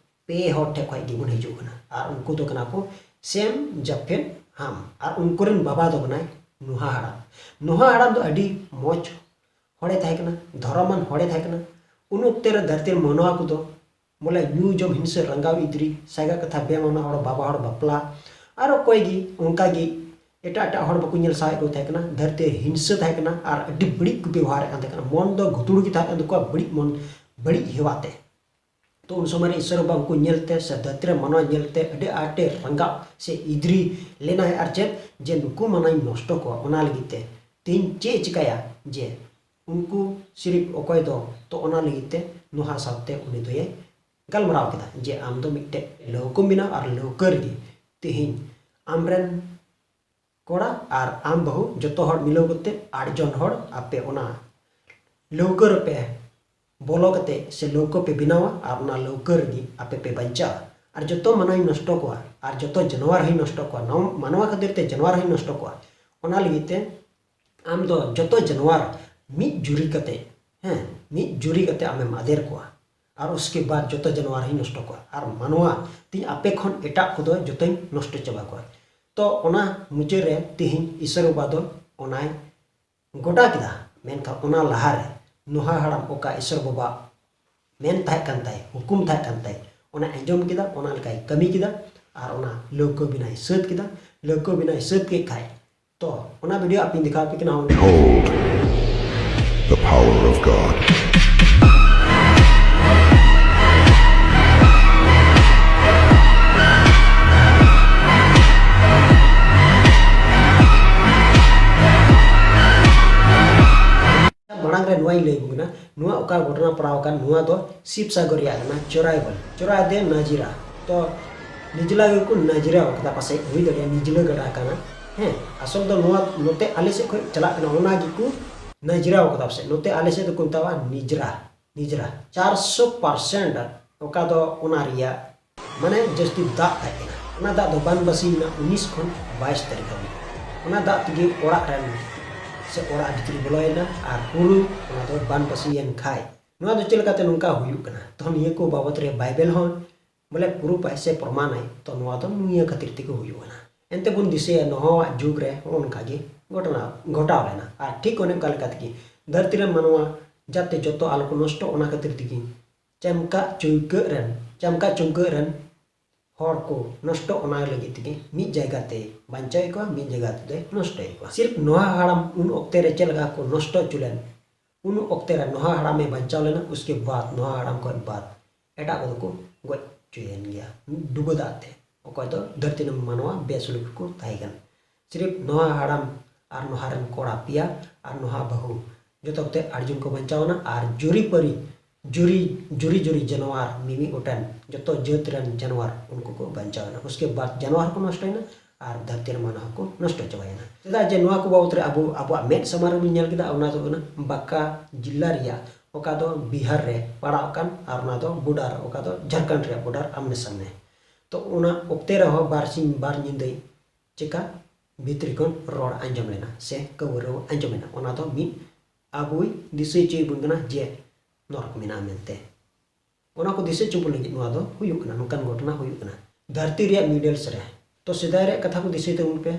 ᱯᱮ ᱦᱚᱲ ᱴᱷᱮᱱ ᱠᱷᱚᱱ ᱜᱮᱵᱚᱱ ᱦᱤᱡᱩᱜ ᱠᱟᱱᱟ, ᱟᱨ ᱩᱱᱠᱩ ᱫᱚ ᱠᱟᱱᱟ ᱠᱚ ᱥᱮᱢ, ᱡᱟᱯᱷᱮᱛ, ᱦᱟᱢ, ᱟᱨ ᱩᱱᱠᱩ ᱨᱮᱱ ᱵᱟᱵᱟ ᱫᱚ ᱠᱟᱱᱟᱭ ᱱᱩᱦᱟ ᱦᱟᱲᱟᱢ᱾ ᱱᱩᱦᱟ ᱦᱟᱲᱟᱢ ᱫᱚ ᱟᱹᱰᱤ ᱢᱚᱡᱽ ᱦᱚᱲᱮ ᱛᱟᱦᱮᱸ ᱠᱟᱱᱟ, ᱫᱷᱚᱨᱚᱢᱟᱱ ᱦᱚᱲᱮ ᱛᱟᱦᱮᱸ ᱠᱟᱱᱟ᱾ ᱩᱱ ᱚᱠᱛᱮ ᱨᱮ ᱫᱷᱟᱹᱨᱛᱤ ᱨᱮ ᱢᱟᱱᱣᱟ ᱠᱚᱫᱚ ᱵᱚᱞᱮ ᱧᱩ ᱡᱚᱢ ᱦᱤᱝᱥᱟᱹ ᱨᱟᱸᱜᱟᱣ ᱤᱫᱨᱤ ᱥᱟᱭᱜᱟ ᱠᱟᱛᱷᱟ ᱵᱮᱢᱟᱱᱟ ᱦᱚᱲ ᱵᱟᱵᱟ ᱦᱚᱲ ᱵᱟᱯᱞᱟ ᱟᱨ ᱚᱠᱚᱭ ᱜᱮ ᱚᱱᱠᱟ ᱜᱮ ᱮᱴᱟᱜ ᱮᱴᱟᱜ ᱦᱚᱲ ᱵᱟᱠᱚ ᱧᱮᱞ ᱥᱟᱦᱟᱣᱮᱫ ᱠᱚ ᱛᱟᱦᱮᱸ ᱠᱟᱱᱟ᱾ ᱫᱷᱟᱹᱨᱛᱤ ᱨᱮ ᱦᱤᱝᱥᱟᱹ ᱛᱟᱦᱮᱸ ᱠᱟᱱᱟ ᱟᱨ ᱟᱹᱰᱤ ᱵᱟᱹᱲᱤᱡ ᱠᱚ ᱵᱮᱵᱚᱦᱟᱨᱮᱫ ᱠᱟᱱ ᱛᱟᱦᱮᱸ ᱠᱟᱱᱟ᱾ ᱢᱚᱱ ᱫᱚ ᱜᱩᱛᱩᱲ ᱜᱮ ᱛᱟᱦᱮᱸ ᱠᱟᱱ ᱛᱟᱠᱚᱣᱟ ᱵᱟᱹᱲᱤᱡ ᱢᱚᱱ, ᱵᱟᱹᱲᱤᱡ ᱦᱮᱣᱟ ᱛᱮ᱾ ᱛᱚ ᱩᱱ ᱥᱚᱢᱚᱭ ᱨᱮ ᱤᱥᱥᱚᱨ ᱵᱟᱵᱟ ᱩᱱᱠᱩ ᱧᱮᱞᱛᱮ ᱥᱮ ᱫᱷᱟᱹᱨᱛᱤ ᱨᱮ ᱢᱟᱱᱣᱟ ᱧᱮᱞᱛᱮ ᱟᱹᱰᱤ ᱟᱸᱴᱮ ᱨᱟᱸᱜᱟᱣ ᱥᱮ ᱤᱫᱨᱤ ᱞᱮᱱᱟᱭ᱾ ᱟᱨ ᱪᱮᱫ ᱡᱮ ᱱᱩᱠᱩ ᱢᱟᱱᱣᱟᱧ ᱱᱚᱥᱴᱚ ᱠᱚᱣᱟ, ᱚᱱᱟ ᱞᱟᱹᱜᱤᱫ ᱛᱮ ᱛᱮᱦᱮᱧ ᱪᱮᱫ ᱮ ᱪᱤᱠᱟᱹᱭᱟ ᱡᱮ ᱩᱱᱠᱩ ᱥᱤᱨᱤᱯ ᱚᱠᱚᱭ ᱫᱚ, ᱛᱚ ᱚᱱᱟ ᱞᱟᱹᱜᱤᱫ ᱛᱮ ᱱᱩᱦᱟ ᱥᱟᱶᱛᱮ ᱩᱱᱤ ᱫᱚᱭᱮ ᱜᱟᱞᱢᱟᱨᱟᱣ ᱠᱮᱫᱟ ᱡᱮ ᱟᱢ ᱫᱚ ᱢᱤᱫᱴᱮᱡ ᱞᱟᱹᱣᱠᱟᱹᱢ ᱵᱮᱱᱟᱣ ᱟᱨ ᱞᱟᱹᱣᱠᱟᱹ ᱨᱮᱜᱮ ᱛᱮᱦᱮᱧ ᱟᱢᱨᱮᱱ ᱠᱚᱲᱟ ᱟᱨ ᱟᱢ ᱵᱟᱹᱦᱩ ᱡᱚᱛᱚ ᱦᱚᱲ ᱢᱤᱞᱟᱹᱣ ᱠᱟᱛᱮ ᱟᱴ ᱡᱚᱱ ᱦᱚᱲ ᱟᱯᱮ ᱚᱱᱟ ᱞᱟᱹᱣᱠᱟᱹ ᱨᱮᱯᱮ ᱵᱚᱞᱚ ᱠᱟᱛᱮ ᱥᱮ ᱞᱟᱹᱣᱠᱟᱹ ᱯᱮ ᱵᱮᱱᱟᱣᱟ ᱟᱨ ᱚᱱᱟ ᱞᱟᱹᱣᱠᱟᱹ ᱨᱮᱜᱮ ᱟᱯᱮ ᱯᱮ ᱵᱟᱧᱪᱟᱜᱼᱟ᱾ ᱟᱨ ᱡᱚᱛᱚ ᱢᱟᱱᱣᱟᱧ ᱱᱚᱥᱴᱚ ᱠᱚᱣᱟ ᱟᱨ ᱡᱚᱛᱚ ᱡᱟᱱᱣᱟᱨ ᱦᱚᱸᱧ ᱱᱚᱥᱴᱚ ᱠᱚᱣᱟ, ᱱᱚᱣᱟ ᱢᱟᱱᱣᱟ ᱠᱷᱟᱹᱛᱤᱨ ᱛᱮ ᱡᱟᱱᱣᱟᱨ ᱦᱚᱸᱧ ᱱᱚᱥᱴᱚ ᱠᱚᱣᱟ᱾ ᱚᱱᱟ ᱞᱟᱹᱜᱤᱫ ᱛᱮ ᱟᱢ ᱫᱚ ᱡᱚᱛᱚ ᱡᱟᱱᱣᱟᱨ ᱢᱤᱫ ᱡᱩᱨᱤ ᱠᱟᱛᱮ, ᱦᱮᱸ, ᱢᱤᱫ ᱡᱩᱨᱤ ᱠᱟᱛᱮ ᱟᱢᱮᱢ ᱟᱫᱮᱨ ᱠᱚᱣᱟ᱾ ᱟᱨ ᱩᱥᱠᱮ ᱵᱟᱫ ᱡᱚᱛᱚ ᱡᱟᱱᱣᱟᱨ ᱦᱚᱸᱧ ᱱᱚᱥᱴᱚ ᱠᱚᱣᱟ, ᱟᱨ ᱢᱟᱱᱣᱟ ᱛᱤᱧ ᱟᱯᱮ ᱠᱷᱚᱱ ᱮᱴᱟᱜ ᱠᱚᱫᱚ ᱡᱚᱛᱚᱧ ᱱᱚᱥᱴᱚ ᱪᱟᱵᱟ ᱠᱚᱣᱟ᱾ ᱛᱚ ᱚᱱᱟ ᱢᱩᱪᱟᱹᱫ ᱨᱮ ᱛᱤᱦᱤᱧ ᱤᱥᱚᱨ ᱵᱟᱵᱟ ᱫᱚ ᱚᱱᱟᱭ ᱜᱚᱴᱟ ᱠᱮᱫᱟ᱾ ᱢᱮᱱᱠᱷᱟᱱ ᱚᱱᱟ ᱞᱟᱦᱟᱨᱮ ᱱᱚᱦᱟ ᱦᱟᱲᱟᱢ ᱚᱠᱟ ᱤᱥᱚᱨ ᱵᱟᱵᱟ ᱢᱮᱱ ᱛᱟᱦᱮᱸ ᱠᱟᱱ ᱛᱟᱭ, ᱦᱩᱠᱩᱢ ᱛᱟᱦᱮᱸ ᱠᱟᱱ ᱛᱟᱭ, ᱚᱱᱟ ᱟᱸᱡᱚᱢ ᱠᱮᱫᱟ, ᱚᱱᱟ ᱞᱮᱠᱟᱭ ᱠᱟᱹᱢᱤ ᱠᱮᱫᱟ᱾ ᱟᱨ ᱚᱱᱟ ᱞᱟᱹᱣᱠᱟᱹ ᱵᱮᱱᱟᱭ ᱥᱟᱹᱛ ᱠᱮᱫᱟ᱾ ᱞᱟᱹᱣᱠᱟᱹ ᱵᱮᱱᱟᱭ ᱥᱟᱹᱛ ᱠᱮᱫ ᱠᱷᱟᱡ, ᱛᱚ ᱚᱱᱟ ᱵᱷᱤᱰᱤᱭᱳ ᱟᱯᱮᱧ ᱫᱮᱠᱷᱟᱣ ᱟᱯᱮ ᱠᱟᱱᱟ᱾ Behold the power of God. ᱢᱟᱲᱟᱝ ᱨᱮ ᱱᱚᱣᱟᱧ ᱞᱟᱹᱭ ᱟᱵᱚᱱ ᱠᱟᱱᱟ, ᱱᱚᱣᱟ ᱚᱠᱟ ᱜᱷᱚᱴᱚᱱᱟ ᱯᱟᱲᱟᱣ ᱟᱠᱟᱱ, ᱱᱚᱣᱟ ᱫᱚ ᱥᱤᱵᱥᱟᱜᱚᱨ ᱨᱮᱭᱟᱜ ᱠᱟᱱᱟ, ᱪᱚᱨᱟᱭᱵᱚᱞ, ᱪᱚᱨᱟᱭ ᱫᱮ ᱱᱟᱡᱤᱨᱟ᱾ ᱛᱚ ᱱᱤᱡᱞᱟ ᱜᱮᱠᱚ ᱱᱟᱡᱤᱨᱟ ᱟᱠᱟᱫᱟ, ᱯᱟᱥᱮᱡ ᱦᱩᱭ ᱫᱟᱲᱮᱭᱟᱜᱼᱟ ᱱᱤᱡᱞᱟ ᱜᱟᱰᱟ ᱠᱟᱱᱟ᱾ ᱦᱮᱸ, ᱟᱥᱚᱞ ᱫᱚ ᱱᱚᱣᱟ ᱱᱚᱛᱮ ᱟᱞᱮ ᱥᱮᱫ ᱠᱷᱚᱱ ᱪᱟᱞᱟᱜ ᱠᱟᱱᱟ, ᱚᱱᱟ ᱜᱮᱠᱚ ᱱᱟᱡᱤᱨᱟ ᱟᱠᱟᱫᱟ ᱯᱟᱥᱮᱡ᱾ ᱱᱚᱛᱮ ᱟᱞᱮ ᱥᱮᱫ ᱫᱚᱠᱚ ᱢᱮᱛᱟᱣᱟᱜᱼᱟ ᱱᱤᱡᱨᱟ, ᱱᱤᱡᱨᱟ᱾ ᱪᱟᱨᱥᱚ ᱯᱟᱨᱥᱮᱱᱴ ᱚᱠᱟ ᱫᱚ ᱚᱱᱟ ᱨᱮᱭᱟᱜ ᱢᱟᱱᱮ ᱡᱟᱹᱥᱛᱤ ᱫᱟᱜ ᱛᱟᱦᱮᱸ ᱠᱟᱱᱟ᱾ ᱚᱱᱟ ᱫᱟᱜ ᱫᱚ ᱵᱟᱱ ᱵᱟᱹᱥᱤ ᱮᱱᱟ ᱩᱱᱤᱥ ᱠᱷᱚᱱ ᱵᱟᱭᱤᱥ ᱛᱟᱹᱨᱤᱠᱷ ᱦᱟᱹᱵᱤᱡ᱾ ᱚᱱᱟ ᱫᱟᱜ ᱛᱮᱜᱮ ᱚᱲᱟᱜ ᱨᱮᱱ ᱥᱮ ᱚᱲᱟᱜ ᱵᱷᱤᱛᱨᱤ ᱵᱚᱞᱚᱭᱮᱱᱟ ᱟᱨ ᱯᱩᱨᱟᱹ ᱚᱱᱟ ᱫᱚ ᱵᱟᱱ ᱵᱟᱹᱥᱤᱭᱮᱱ ᱠᱷᱟᱡ᱾ ᱱᱚᱣᱟ ᱫᱚ ᱪᱮᱫ ᱞᱮᱠᱟᱛᱮ ᱱᱚᱝᱠᱟ ᱦᱩᱭᱩᱜ ᱠᱟᱱᱟ? ᱛᱚ ᱱᱤᱭᱟᱹ ᱠᱚ ᱵᱟᱵᱚᱛ ᱨᱮ ᱵᱟᱭᱵᱮᱞ ᱦᱚᱸ ᱵᱚᱞᱮ ᱯᱩᱨᱩᱯᱟᱭ ᱥᱮ ᱯᱨᱚᱢᱟᱱᱟᱭ᱾ ᱛᱚ ᱱᱚᱣᱟ ᱫᱚ ᱱᱤᱭᱟᱹ ᱠᱷᱟᱹᱛᱤᱨ ᱛᱮᱜᱮ ᱦᱩᱭᱩᱜ ᱠᱟᱱᱟ᱾ ᱮᱱᱛᱮ ᱵᱚᱱ ᱫᱤᱥᱟᱹᱭᱟ ᱱᱚᱦᱟᱣᱟᱜ ᱡᱩᱜᱽ ᱨᱮ ᱦᱚᱸ ᱚᱱᱠᱟ ᱜᱮ ᱜᱷᱚᱴᱚᱱᱟ ᱜᱷᱚᱴᱟᱣ ᱞᱮᱱᱟ᱾ ᱟᱨ ᱴᱷᱤᱠ ᱚᱱᱮ ᱚᱱᱠᱟ ᱞᱮᱠᱟ ᱛᱮᱜᱮ ᱫᱷᱟᱹᱨᱛᱤ ᱨᱮᱱ ᱢᱟᱱᱣᱟ ᱡᱟᱛᱮ ᱡᱚᱛᱚ ᱟᱞᱚ ᱠᱚ ᱱᱚᱥᱴᱚᱜ, ᱚᱱᱟ ᱠᱷᱟᱹᱛᱤᱨ ᱛᱮᱜᱮ ᱪᱟᱢᱠᱟ ᱪᱩᱢᱠᱟᱹᱜ ᱨᱮᱱ, ᱪᱟᱢᱠᱟ ᱪᱩᱢᱠᱟᱹᱜ ᱨᱮᱱ ᱦᱚᱲ ᱠᱚ ᱱᱚᱥᱴᱚᱜ, ᱚᱱᱟ ᱞᱟᱹᱜᱤᱫ ᱛᱮᱜᱮ ᱢᱤᱫ ᱡᱟᱭᱜᱟ ᱛᱮ ᱵᱟᱧᱪᱟᱣᱮᱫ ᱠᱚᱣᱟ, ᱢᱤᱫ ᱡᱟᱭᱜᱟ ᱛᱮᱫᱚᱭ ᱱᱚᱥᱴᱚᱭᱮᱫ ᱠᱚᱣᱟ᱾ ᱥᱤᱨᱯ ᱱᱚᱦᱟ ᱦᱟᱲᱟᱢ ᱩᱱ ᱚᱠᱛᱮ ᱨᱮ ᱪᱮᱫ ᱞᱮᱠᱟ ᱠᱚ ᱱᱚᱥᱴᱚ ᱦᱚᱪᱚ ᱞᱮᱱ, ᱩᱱ ᱚᱠᱛᱮ ᱨᱮ ᱱᱚᱦᱟ ᱦᱟᱲᱟᱢᱮ ᱵᱟᱧᱪᱟᱣ ᱞᱮᱱᱟ, ᱩᱥᱠᱮ ᱵᱟᱫ ᱱᱚᱦᱟ ᱦᱟᱲᱟᱢ ᱠᱷᱚᱱ ᱵᱟᱫ ᱮᱴᱟᱜ ᱠᱚᱫᱚ ᱠᱚ ᱜᱚᱡ ᱦᱚᱪᱚᱭᱮᱱ ᱜᱮᱭᱟ ᱰᱩᱵᱟᱹ ᱫᱟᱜ ᱛᱮ᱾ ᱚᱠᱚᱭ ᱫᱚ ᱫᱷᱟᱹᱨᱛᱤ ᱨᱮᱱ ᱢᱟᱱᱣᱟ ᱵᱮᱥᱩᱞᱩᱠ ᱠᱚ ᱛᱟᱦᱮᱸ ᱠᱟᱱᱟ᱾ ᱥᱤᱨᱯ ᱱᱚᱦᱟ ᱦᱟᱲᱟᱢ ᱟᱨ ᱱᱚᱦᱟ ᱨᱮᱱ ᱠᱚᱲᱟ ᱯᱮᱭᱟ ᱟᱨ ᱱᱚᱦᱟ ᱵᱟᱹᱦᱩ ᱡᱚᱛᱚ ᱠᱚᱛᱮ ᱟᱴ ᱡᱚᱱ ᱠᱚ ᱵᱟᱧᱪᱟᱣ ᱮᱱᱟ᱾ ᱟᱨ ᱡᱩᱨᱤ ᱯᱟᱹᱨᱤ ᱡᱩᱨᱤ, ᱡᱩᱨᱤ ᱡᱩᱨᱤ ᱡᱟᱱᱣᱟᱨ ᱢᱤᱢᱤᱫ ᱜᱚᱴᱮᱱ ᱡᱚᱛᱚ ᱡᱟᱹᱛ ᱨᱮᱱ ᱡᱟᱱᱣᱟᱨ ᱩᱱᱠᱩ ᱠᱚ ᱵᱟᱧᱪᱟᱣ ᱮᱱᱟ᱾ ᱩᱥᱠᱮ ᱵᱟᱫ ᱡᱟᱱᱣᱟᱨ ᱠᱚ ᱱᱚᱥᱴᱚᱭᱮᱱᱟ ᱟᱨ ᱫᱷᱟᱹᱨᱛᱤ ᱨᱮ ᱢᱟᱱᱣᱟ ᱦᱚᱸᱠᱚ ᱱᱚᱥᱴᱚ ᱪᱟᱵᱟᱭᱮᱱᱟ᱾ ᱪᱮᱫᱟᱜ ᱡᱮ ᱱᱚᱣᱟ ᱠᱚ ᱵᱟᱵᱚᱛ ᱨᱮ ᱟᱵᱚ ᱟᱵᱚᱣᱟᱜ ᱢᱮᱫ ᱥᱟᱢᱟᱝ ᱨᱮᱵᱚᱱ ᱧᱮᱞ ᱠᱮᱫᱟ, ᱚᱱᱟ ᱫᱚ ᱠᱟᱱᱟ ᱵᱟᱸᱠᱟ ᱡᱤᱞᱟ ᱨᱮᱭᱟᱜ, ᱚᱠᱟ ᱫᱚ ᱵᱤᱦᱟᱨ ᱨᱮ ᱯᱟᱲᱟᱣ ᱟᱠᱟᱱ, ᱟᱨ ᱚᱱᱟ ᱫᱚ ᱵᱚᱰᱟᱨ, ᱚᱠᱟ ᱫᱚ ᱡᱷᱟᱲᱠᱷᱚᱸᱰ ᱨᱮᱭᱟᱜ ᱵᱚᱰᱟᱨ ᱟᱢᱱᱮ ᱥᱟᱢᱱᱮ᱾ ᱛᱚ ᱚᱱᱟ ᱚᱠᱛᱮ ᱨᱮᱦᱚᱸ ᱵᱟᱨ ᱥᱤᱧ ᱵᱟᱨ ᱧᱤᱫᱟᱹ ᱪᱮᱠᱟ ᱵᱷᱤᱛᱨᱤ ᱠᱷᱚᱱ ᱨᱚᱲ ᱟᱸᱡᱚᱢ ᱞᱮᱱᱟ ᱥᱮ ᱠᱟᱹᱣᱨᱟᱹᱣ ᱟᱸᱡᱚᱢ ᱮᱱᱟ, ᱚᱱᱟ ᱫᱚ ᱢᱤᱫ ᱟᱵᱚᱭ ᱫᱤᱥᱟᱹ ᱦᱚᱪᱚᱭᱮᱫ ᱵᱚᱱ ᱠᱟᱱᱟ ᱡᱮ ᱱᱚᱨᱚᱠ ᱢᱮᱱᱟᱜᱼᱟ ᱢᱮᱱᱛᱮ᱾ ᱚᱱᱟ ᱠᱚ ᱫᱤᱥᱟᱹ ᱦᱚᱪᱚ ᱵᱚᱱ ᱞᱟᱹᱜᱤᱫ ᱱᱚᱣᱟ ᱫᱚ ᱦᱩᱭᱩᱜ ᱠᱟᱱᱟ, ᱱᱚᱝᱠᱟᱱ ᱜᱷᱚᱴᱚᱱᱟ ᱦᱩᱭᱩᱜ ᱠᱟᱱᱟ᱾ ᱫᱷᱟᱹᱨᱛᱤ ᱨᱮᱭᱟᱜ ᱢᱤᱰᱮᱞᱥ ᱨᱮ, ᱛᱚ ᱥᱮᱫᱟᱭ ᱨᱮᱭᱟᱜ ᱠᱟᱛᱷᱟ ᱠᱚ ᱫᱤᱥᱟᱹᱭ ᱛᱟᱵᱚᱱ ᱯᱮ,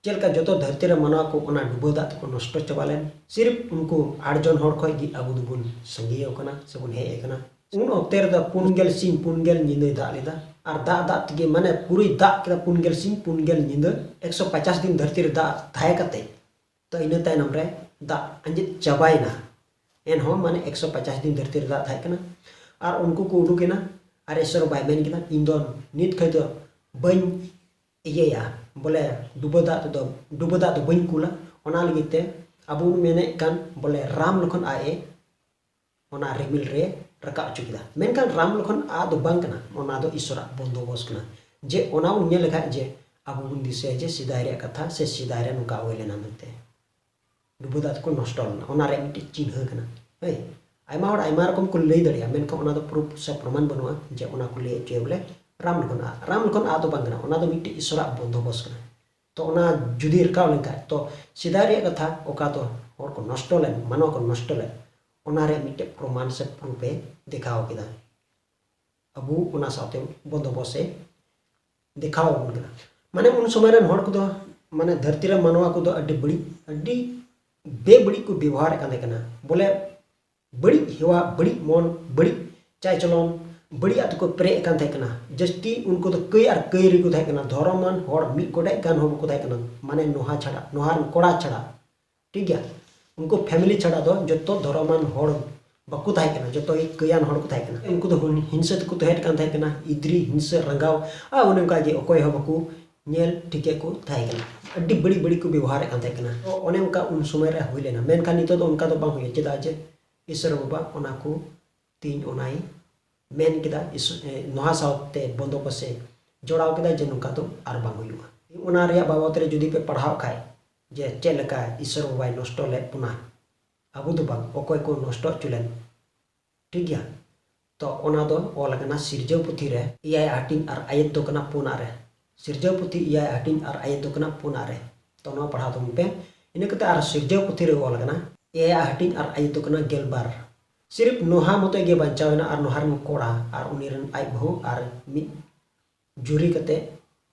ᱪᱮᱫ ᱞᱮᱠᱟ ᱡᱚᱛᱚ ᱫᱷᱟᱹᱨᱛᱤ ᱨᱮ ᱢᱟᱱᱣᱟ ᱠᱚ ᱚᱱᱟ ᱰᱩᱵᱟᱹ ᱫᱟᱜ ᱛᱮᱠᱚ ᱱᱚᱥᱴᱚ ᱪᱟᱵᱟ ᱞᱮᱱ, ᱥᱤᱨᱯ ᱩᱱᱠᱩ ᱟᱴ ᱡᱚᱱ ᱦᱚᱲ ᱠᱷᱚᱡ ᱜᱮ ᱟᱵᱚ ᱫᱚᱵᱚᱱ ᱥᱟᱸᱜᱮ ᱟᱠᱟᱱᱟ ᱥᱮᱵᱚᱱ ᱦᱮᱡ ᱟᱠᱟᱱᱟ᱾ ᱩᱱ ᱚᱠᱛᱮ ᱨᱮᱫᱚ ᱯᱩᱱ ᱜᱮᱞ ᱥᱤᱧ ᱯᱩᱱ ᱜᱮᱞ ᱧᱤᱫᱟᱹᱭ ᱫᱟᱜ ᱞᱮᱫᱟ, ᱟᱨ ᱫᱟᱜ ᱫᱟᱜ ᱛᱮᱜᱮ ᱢᱟᱱᱮ ᱯᱩᱨᱟᱹᱭ ᱫᱟᱜ ᱠᱮᱫᱟ ᱯᱩᱱ ᱜᱮᱞ ᱥᱤᱧ ᱯᱩᱱ ᱜᱮᱞ ᱧᱤᱫᱟᱹ, ᱮᱠᱥᱚ ᱯᱚᱪᱟᱥ ᱫᱤᱱ ᱫᱷᱟᱹᱨᱛᱤ ᱨᱮ ᱫᱟᱜ ᱛᱟᱦᱮᱸ ᱠᱟᱛᱮ, ᱛᱚ ᱤᱱᱟᱹ ᱛᱟᱭᱱᱚᱢ ᱨᱮ ᱫᱟᱜ ᱟᱸᱡᱮᱫ ᱪᱟᱵᱟᱭᱮᱱᱟ᱾ ᱮᱱᱦᱚᱸ ᱢᱟᱱᱮ ᱮᱠᱥᱚ ᱯᱚᱪᱟᱥ ᱫᱤᱱ ᱫᱷᱟᱹᱨᱛᱤ ᱨᱮ ᱫᱟᱜ ᱛᱟᱦᱮᱸ ᱠᱟᱱᱟ᱾ ᱟᱨ ᱩᱱᱠᱩ ᱠᱚ ᱩᱰᱩᱠᱮᱱᱟ, ᱟᱨ ᱤᱥᱚᱨ ᱵᱟᱭ ᱢᱮᱱ ᱠᱮᱫᱟ, "ᱤᱧ ᱫᱚ ᱱᱤᱛ ᱠᱷᱚᱡ ᱫᱚ ᱵᱟᱹᱧ ᱤᱭᱟᱹᱭᱟ, ᱵᱚᱞᱮ ᱰᱩᱵᱟᱹ ᱫᱟᱜ ᱛᱮᱫᱚ, ᱰᱩᱵᱟᱹ ᱫᱟᱜ ᱫᱚ ᱵᱟᱹᱧ ᱠᱩᱞᱟ᱾" ᱚᱱᱟ ᱞᱟᱹᱜᱤᱫ ᱛᱮ ᱟᱵᱚ ᱵᱚᱱ ᱢᱮᱱᱮᱫ ᱠᱟᱱ ᱵᱚᱞᱮ ᱨᱟᱢ ᱞᱚᱠᱷᱚᱱ ᱟᱡ ᱮ ᱚᱱᱟ ᱨᱤᱢᱤᱞ ᱨᱮ ᱨᱟᱠᱟᱵ ᱦᱚᱪᱚ ᱠᱮᱫᱟ᱾ ᱢᱮᱱᱠᱷᱟᱱ ᱨᱟᱢ ᱞᱚᱠᱷᱚᱱ ᱟᱜ ᱫᱚ ᱵᱟᱝ ᱠᱟᱱᱟ, ᱚᱱᱟ ᱫᱚ ᱤᱥᱚᱨᱟᱜ ᱵᱚᱱᱫᱳᱵᱚᱥ ᱠᱟᱱᱟ᱾ ᱡᱮ ᱚᱱᱟ ᱵᱚᱱ ᱧᱮᱞ ᱞᱮᱠᱷᱟᱡ ᱡᱮ ᱟᱵᱚ ᱵᱚᱱ ᱫᱤᱥᱟᱹᱭᱟ ᱡᱮ ᱥᱮᱫᱟᱭ ᱨᱮᱭᱟᱜ ᱠᱟᱛᱷᱟ ᱥᱮ ᱥᱮᱫᱟᱭ ᱨᱮ ᱱᱚᱝᱠᱟ ᱦᱩᱭ ᱞᱮᱱᱟ ᱢᱮᱱᱛᱮ᱾ ᱰᱩᱵᱟᱹ ᱫᱟᱜ ᱛᱮᱠᱚ ᱱᱚᱥᱴᱚ ᱞᱮᱱᱟ, ᱚᱱᱟ ᱨᱮᱭᱟᱜ ᱢᱤᱫᱴᱮᱡ ᱪᱤᱱᱦᱟᱹ ᱠᱟᱱᱟ᱾ ᱦᱳᱭ, ᱟᱭᱢᱟ ᱦᱚᱲ ᱟᱭᱢᱟ ᱨᱚᱠᱚᱢ ᱠᱚ ᱞᱟᱹᱭ ᱫᱟᱲᱮᱭᱟᱜᱼᱟ, ᱢᱮᱱᱠᱷᱟᱱ ᱚᱱᱟ ᱫᱚ ᱯᱨᱩᱯ ᱥᱮ ᱯᱨᱚᱢᱟᱱ ᱵᱟᱹᱱᱩᱜᱼᱟ ᱡᱮ ᱚᱱᱟ ᱠᱚ ᱞᱟᱹᱭ ᱦᱚᱪᱚᱭᱟ ᱵᱚᱞᱮ ᱨᱟᱢ ᱞᱚᱠᱷᱚᱱ ᱟᱜ᱾ ᱨᱟᱢ ᱞᱚᱠᱷᱚᱱ ᱟᱜ ᱫᱚ ᱵᱟᱝ ᱠᱟᱱᱟ, ᱚᱱᱟ ᱫᱚ ᱢᱤᱫᱴᱮᱡ ᱤᱥᱚᱨᱟᱜ ᱵᱚᱱᱫᱳᱵᱚᱥ ᱠᱟᱱᱟ᱾ ᱛᱚ ᱚᱱᱟ ᱡᱩᱫᱤ ᱨᱟᱠᱟᱵ ᱞᱮᱱᱠᱷᱟᱡ, ᱛᱚ ᱥᱮᱫᱟᱭ ᱨᱮᱭᱟᱜ ᱠᱟᱛᱷᱟ ᱚᱠᱟ ᱫᱚ ᱦᱚᱲ ᱠᱚ ᱱᱚᱥᱴᱚ ᱞᱮᱱ, ᱢᱟᱱᱣᱟ ᱠᱚ ᱱᱚᱥᱴᱚ ᱞᱮᱱ, ᱚᱱᱟ ᱨᱮᱭᱟᱜ ᱢᱤᱫᱴᱮᱡ ᱯᱨᱚᱢᱟᱱ ᱥᱮ ᱯᱨᱩᱯ ᱮ ᱫᱮᱠᱷᱟᱣ ᱠᱮᱫᱟ᱾ ᱟᱵᱚ ᱚᱱᱟ ᱥᱟᱶᱛᱮ ᱵᱚᱱᱫᱳᱵᱚᱥ ᱮ ᱫᱮᱠᱷᱟᱣ ᱟᱵᱚᱱ ᱠᱟᱱᱟ᱾ ᱢᱟᱱᱮ ᱩᱱ ᱥᱚᱢᱚᱭ ᱨᱮᱱ ᱦᱚᱲ ᱠᱚᱫᱚ, ᱢᱟᱱᱮ ᱫᱷᱟᱹᱨᱛᱤ ᱨᱮ ᱢᱟᱱᱣᱟ ᱠᱚᱫᱚ ᱟᱹᱰᱤ ᱵᱟᱹᱲᱤᱡ, ᱟᱹᱰᱤ ᱵᱮᱵᱟᱹᱲᱤᱡ ᱠᱚ ᱵᱮᱵᱚᱦᱟᱨᱮᱫ ᱠᱟᱱ ᱛᱟᱦᱮᱸ ᱠᱟᱱᱟ᱾ ᱵᱚᱞᱮ ᱵᱟᱹᱲᱤᱡ ᱦᱮᱣᱟ, ᱵᱟᱹᱲᱤᱡ ᱢᱚᱱ, ᱵᱟᱹᱲᱤᱡ ᱪᱟᱭᱪᱚᱞᱚᱱ, ᱵᱟᱹᱲᱤᱡ ᱟᱜ ᱛᱮᱠᱚ ᱯᱮᱨᱮᱡ ᱟᱠᱟᱱ ᱛᱟᱦᱮᱸ ᱠᱟᱱᱟ᱾ ᱡᱟᱹᱥᱛᱤ ᱩᱱᱠᱩ ᱫᱚ ᱠᱟᱹᱭ ᱟᱨ ᱠᱟᱹᱭ ᱨᱮᱠᱚ ᱛᱟᱦᱮᱸ ᱠᱟᱱᱟ᱾ ᱫᱷᱚᱨᱚᱢᱟᱱ ᱦᱚᱲ ᱢᱤᱫ ᱜᱚᱴᱮᱡ ᱜᱟᱱ ᱦᱚᱸ ᱵᱟᱠᱚ ᱛᱟᱦᱮᱸ ᱠᱟᱱᱟ, ᱢᱟᱱᱮ ᱱᱚᱦᱟ ᱪᱷᱟᱲᱟ, ᱱᱚᱦᱟ ᱨᱮᱱ ᱠᱚᱲᱟ ᱪᱷᱟᱲᱟ᱾ ᱴᱷᱤᱠ ᱜᱮᱭᱟ, ᱩᱱᱠᱩ ᱯᱷᱮᱢᱤᱞᱤ ᱪᱷᱟᱲᱟ ᱫᱚ ᱡᱚᱛᱚ ᱫᱷᱚᱨᱚᱢᱟᱱ ᱦᱚᱲ ᱵᱟᱠᱚ ᱛᱟᱦᱮᱸ ᱠᱟᱱᱟ, ᱡᱚᱛᱚ ᱜᱮ ᱠᱟᱹᱭᱟᱱ ᱦᱚᱲ ᱠᱚ ᱛᱟᱦᱮᱸ ᱠᱟᱱᱟ᱾ ᱩᱱᱠᱩ ᱫᱚ ᱦᱩᱱ-, ᱦᱤᱝᱥᱟᱹ ᱛᱮᱠᱚ ᱛᱟᱦᱮᱸ ᱠᱟᱱ ᱛᱟᱦᱮᱸ ᱠᱟᱱᱟ, ᱤᱫᱽᱨᱤ, ᱦᱤᱝᱥᱟᱹ, ᱨᱟᱸᱜᱟᱣ, ᱟᱨ ᱚᱱᱮ ᱚᱱᱠᱟ ᱜᱮ ᱚᱠᱚᱭ ᱦᱚᱸ ᱵᱟᱠᱚ ᱧᱮᱞ ᱴᱷᱤᱠᱮᱫ ᱠᱚ ᱛᱟᱦᱮᱸ ᱠᱟᱱᱟ᱾ ᱟᱹᱰᱤ ᱵᱟᱹᱲᱤᱡ ᱵᱟᱹᱲᱤᱡ ᱠᱚ ᱵᱮᱵᱚᱦᱟᱨᱮᱫ ᱠᱟᱱ ᱛᱟᱦᱮᱸ ᱠᱟᱱᱟ᱾ ᱛᱚ ᱚᱱᱮ ᱚᱱᱠᱟ ᱩᱱ ᱥᱚᱢᱚᱭ ᱨᱮ ᱦᱩᱭ ᱞᱮᱱᱟ, ᱢᱮᱱᱠᱷᱟᱱ ᱱᱤᱛᱚᱜ ᱫᱚ ᱚᱱᱠᱟ ᱫᱚ ᱵᱟᱝ ᱦᱩᱭᱩᱜᱼᱟ᱾ ᱪᱮᱫᱟᱜ ᱡᱮ ᱤᱥᱚᱨ ᱵᱟᱵᱟ ᱚᱱᱟ ᱠᱚ ᱛᱤᱧ ᱚᱱᱟᱭ ᱢᱮᱱ ᱠᱮᱫᱟ, ᱤᱥ-, ᱮ, ᱱᱚᱣᱟ ᱥᱟᱶᱛᱮ ᱵᱚᱱᱫᱳᱵᱚᱥ ᱮ ᱡᱚᱲᱟᱣ ᱠᱮᱫᱟ ᱡᱮ ᱱᱚᱝᱠᱟ ᱫᱚ ᱟᱨ ᱵᱟᱝ ᱦᱩᱭᱩᱜᱼᱟ᱾ ᱚᱱᱟ ᱨᱮᱭᱟᱜ ᱵᱟᱵᱚᱛ ᱨᱮ ᱡᱩᱫᱤ ᱯᱮ ᱯᱟᱲᱦᱟᱣ ᱠᱷᱟᱡ ᱡᱮ ᱪᱮᱫ ᱞᱮᱠᱟ ᱤᱥᱚᱨ ᱵᱟᱵᱟᱭ ᱱᱚᱥᱴᱚ ᱞᱮᱫ ᱵᱚᱱᱟ, ᱟᱵᱚ ᱫᱚ ᱵᱟᱝ, ᱚᱠᱚᱭ ᱠᱚ ᱱᱚᱥᱴᱚ ᱦᱚᱪᱚ ᱞᱮᱱ, ᱴᱷᱤᱠ ᱜᱮᱭᱟ᱾ ᱛᱚ ᱚᱱᱟ ᱫᱚ ᱚᱞ ᱟᱠᱟᱱᱟ ᱥᱤᱨᱡᱟᱹᱣ ᱯᱩᱛᱷᱤ ᱨᱮ, ᱮᱭᱟᱭ ᱦᱟᱹᱴᱤᱧ ᱟᱨ ᱟᱭᱟᱛ ᱫᱚ ᱠᱟᱱᱟ ᱯᱩᱱᱟᱜ ᱨᱮ᱾ ᱥᱤᱨᱡᱟᱹᱣ ᱯᱩᱛᱷᱤ ᱮᱭᱟᱭ ᱦᱟᱹᱴᱤᱧ ᱟᱨ ᱟᱭᱟᱛ ᱫᱚ ᱠᱟᱱᱟ ᱯᱩᱱᱟᱜ ᱨᱮ᱾ ᱛᱚ ᱱᱚᱣᱟ ᱯᱟᱲᱦᱟᱣ ᱛᱟᱵᱚᱱ ᱯᱮ᱾ ᱤᱱᱟᱹ ᱠᱟᱛᱮ ᱟᱨ ᱥᱤᱨᱡᱟᱹᱣ ᱯᱩᱛᱷᱤ ᱨᱮ ᱚᱞ ᱟᱠᱟᱱᱟ, ᱮᱭᱟᱭ ᱦᱟᱹᱴᱤᱧ ᱟᱨ ᱟᱭᱟᱛ ᱫᱚ ᱠᱟᱱᱟ ᱜᱮᱞᱵᱟᱨ᱾ ᱥᱤᱨᱯ ᱱᱚᱦᱟ ᱢᱚᱛᱚᱡ ᱜᱮ ᱵᱟᱧᱪᱟᱣ ᱮᱱᱟ ᱟᱨ ᱱᱚᱦᱟ ᱨᱮᱱ ᱠᱚᱲᱟ ᱟᱨ ᱩᱱᱤ ᱨᱮᱱ ᱟᱡ ᱵᱟᱹᱦᱩ ᱟᱨ ᱢᱤᱫ ᱡᱩᱨᱤ ᱠᱟᱛᱮ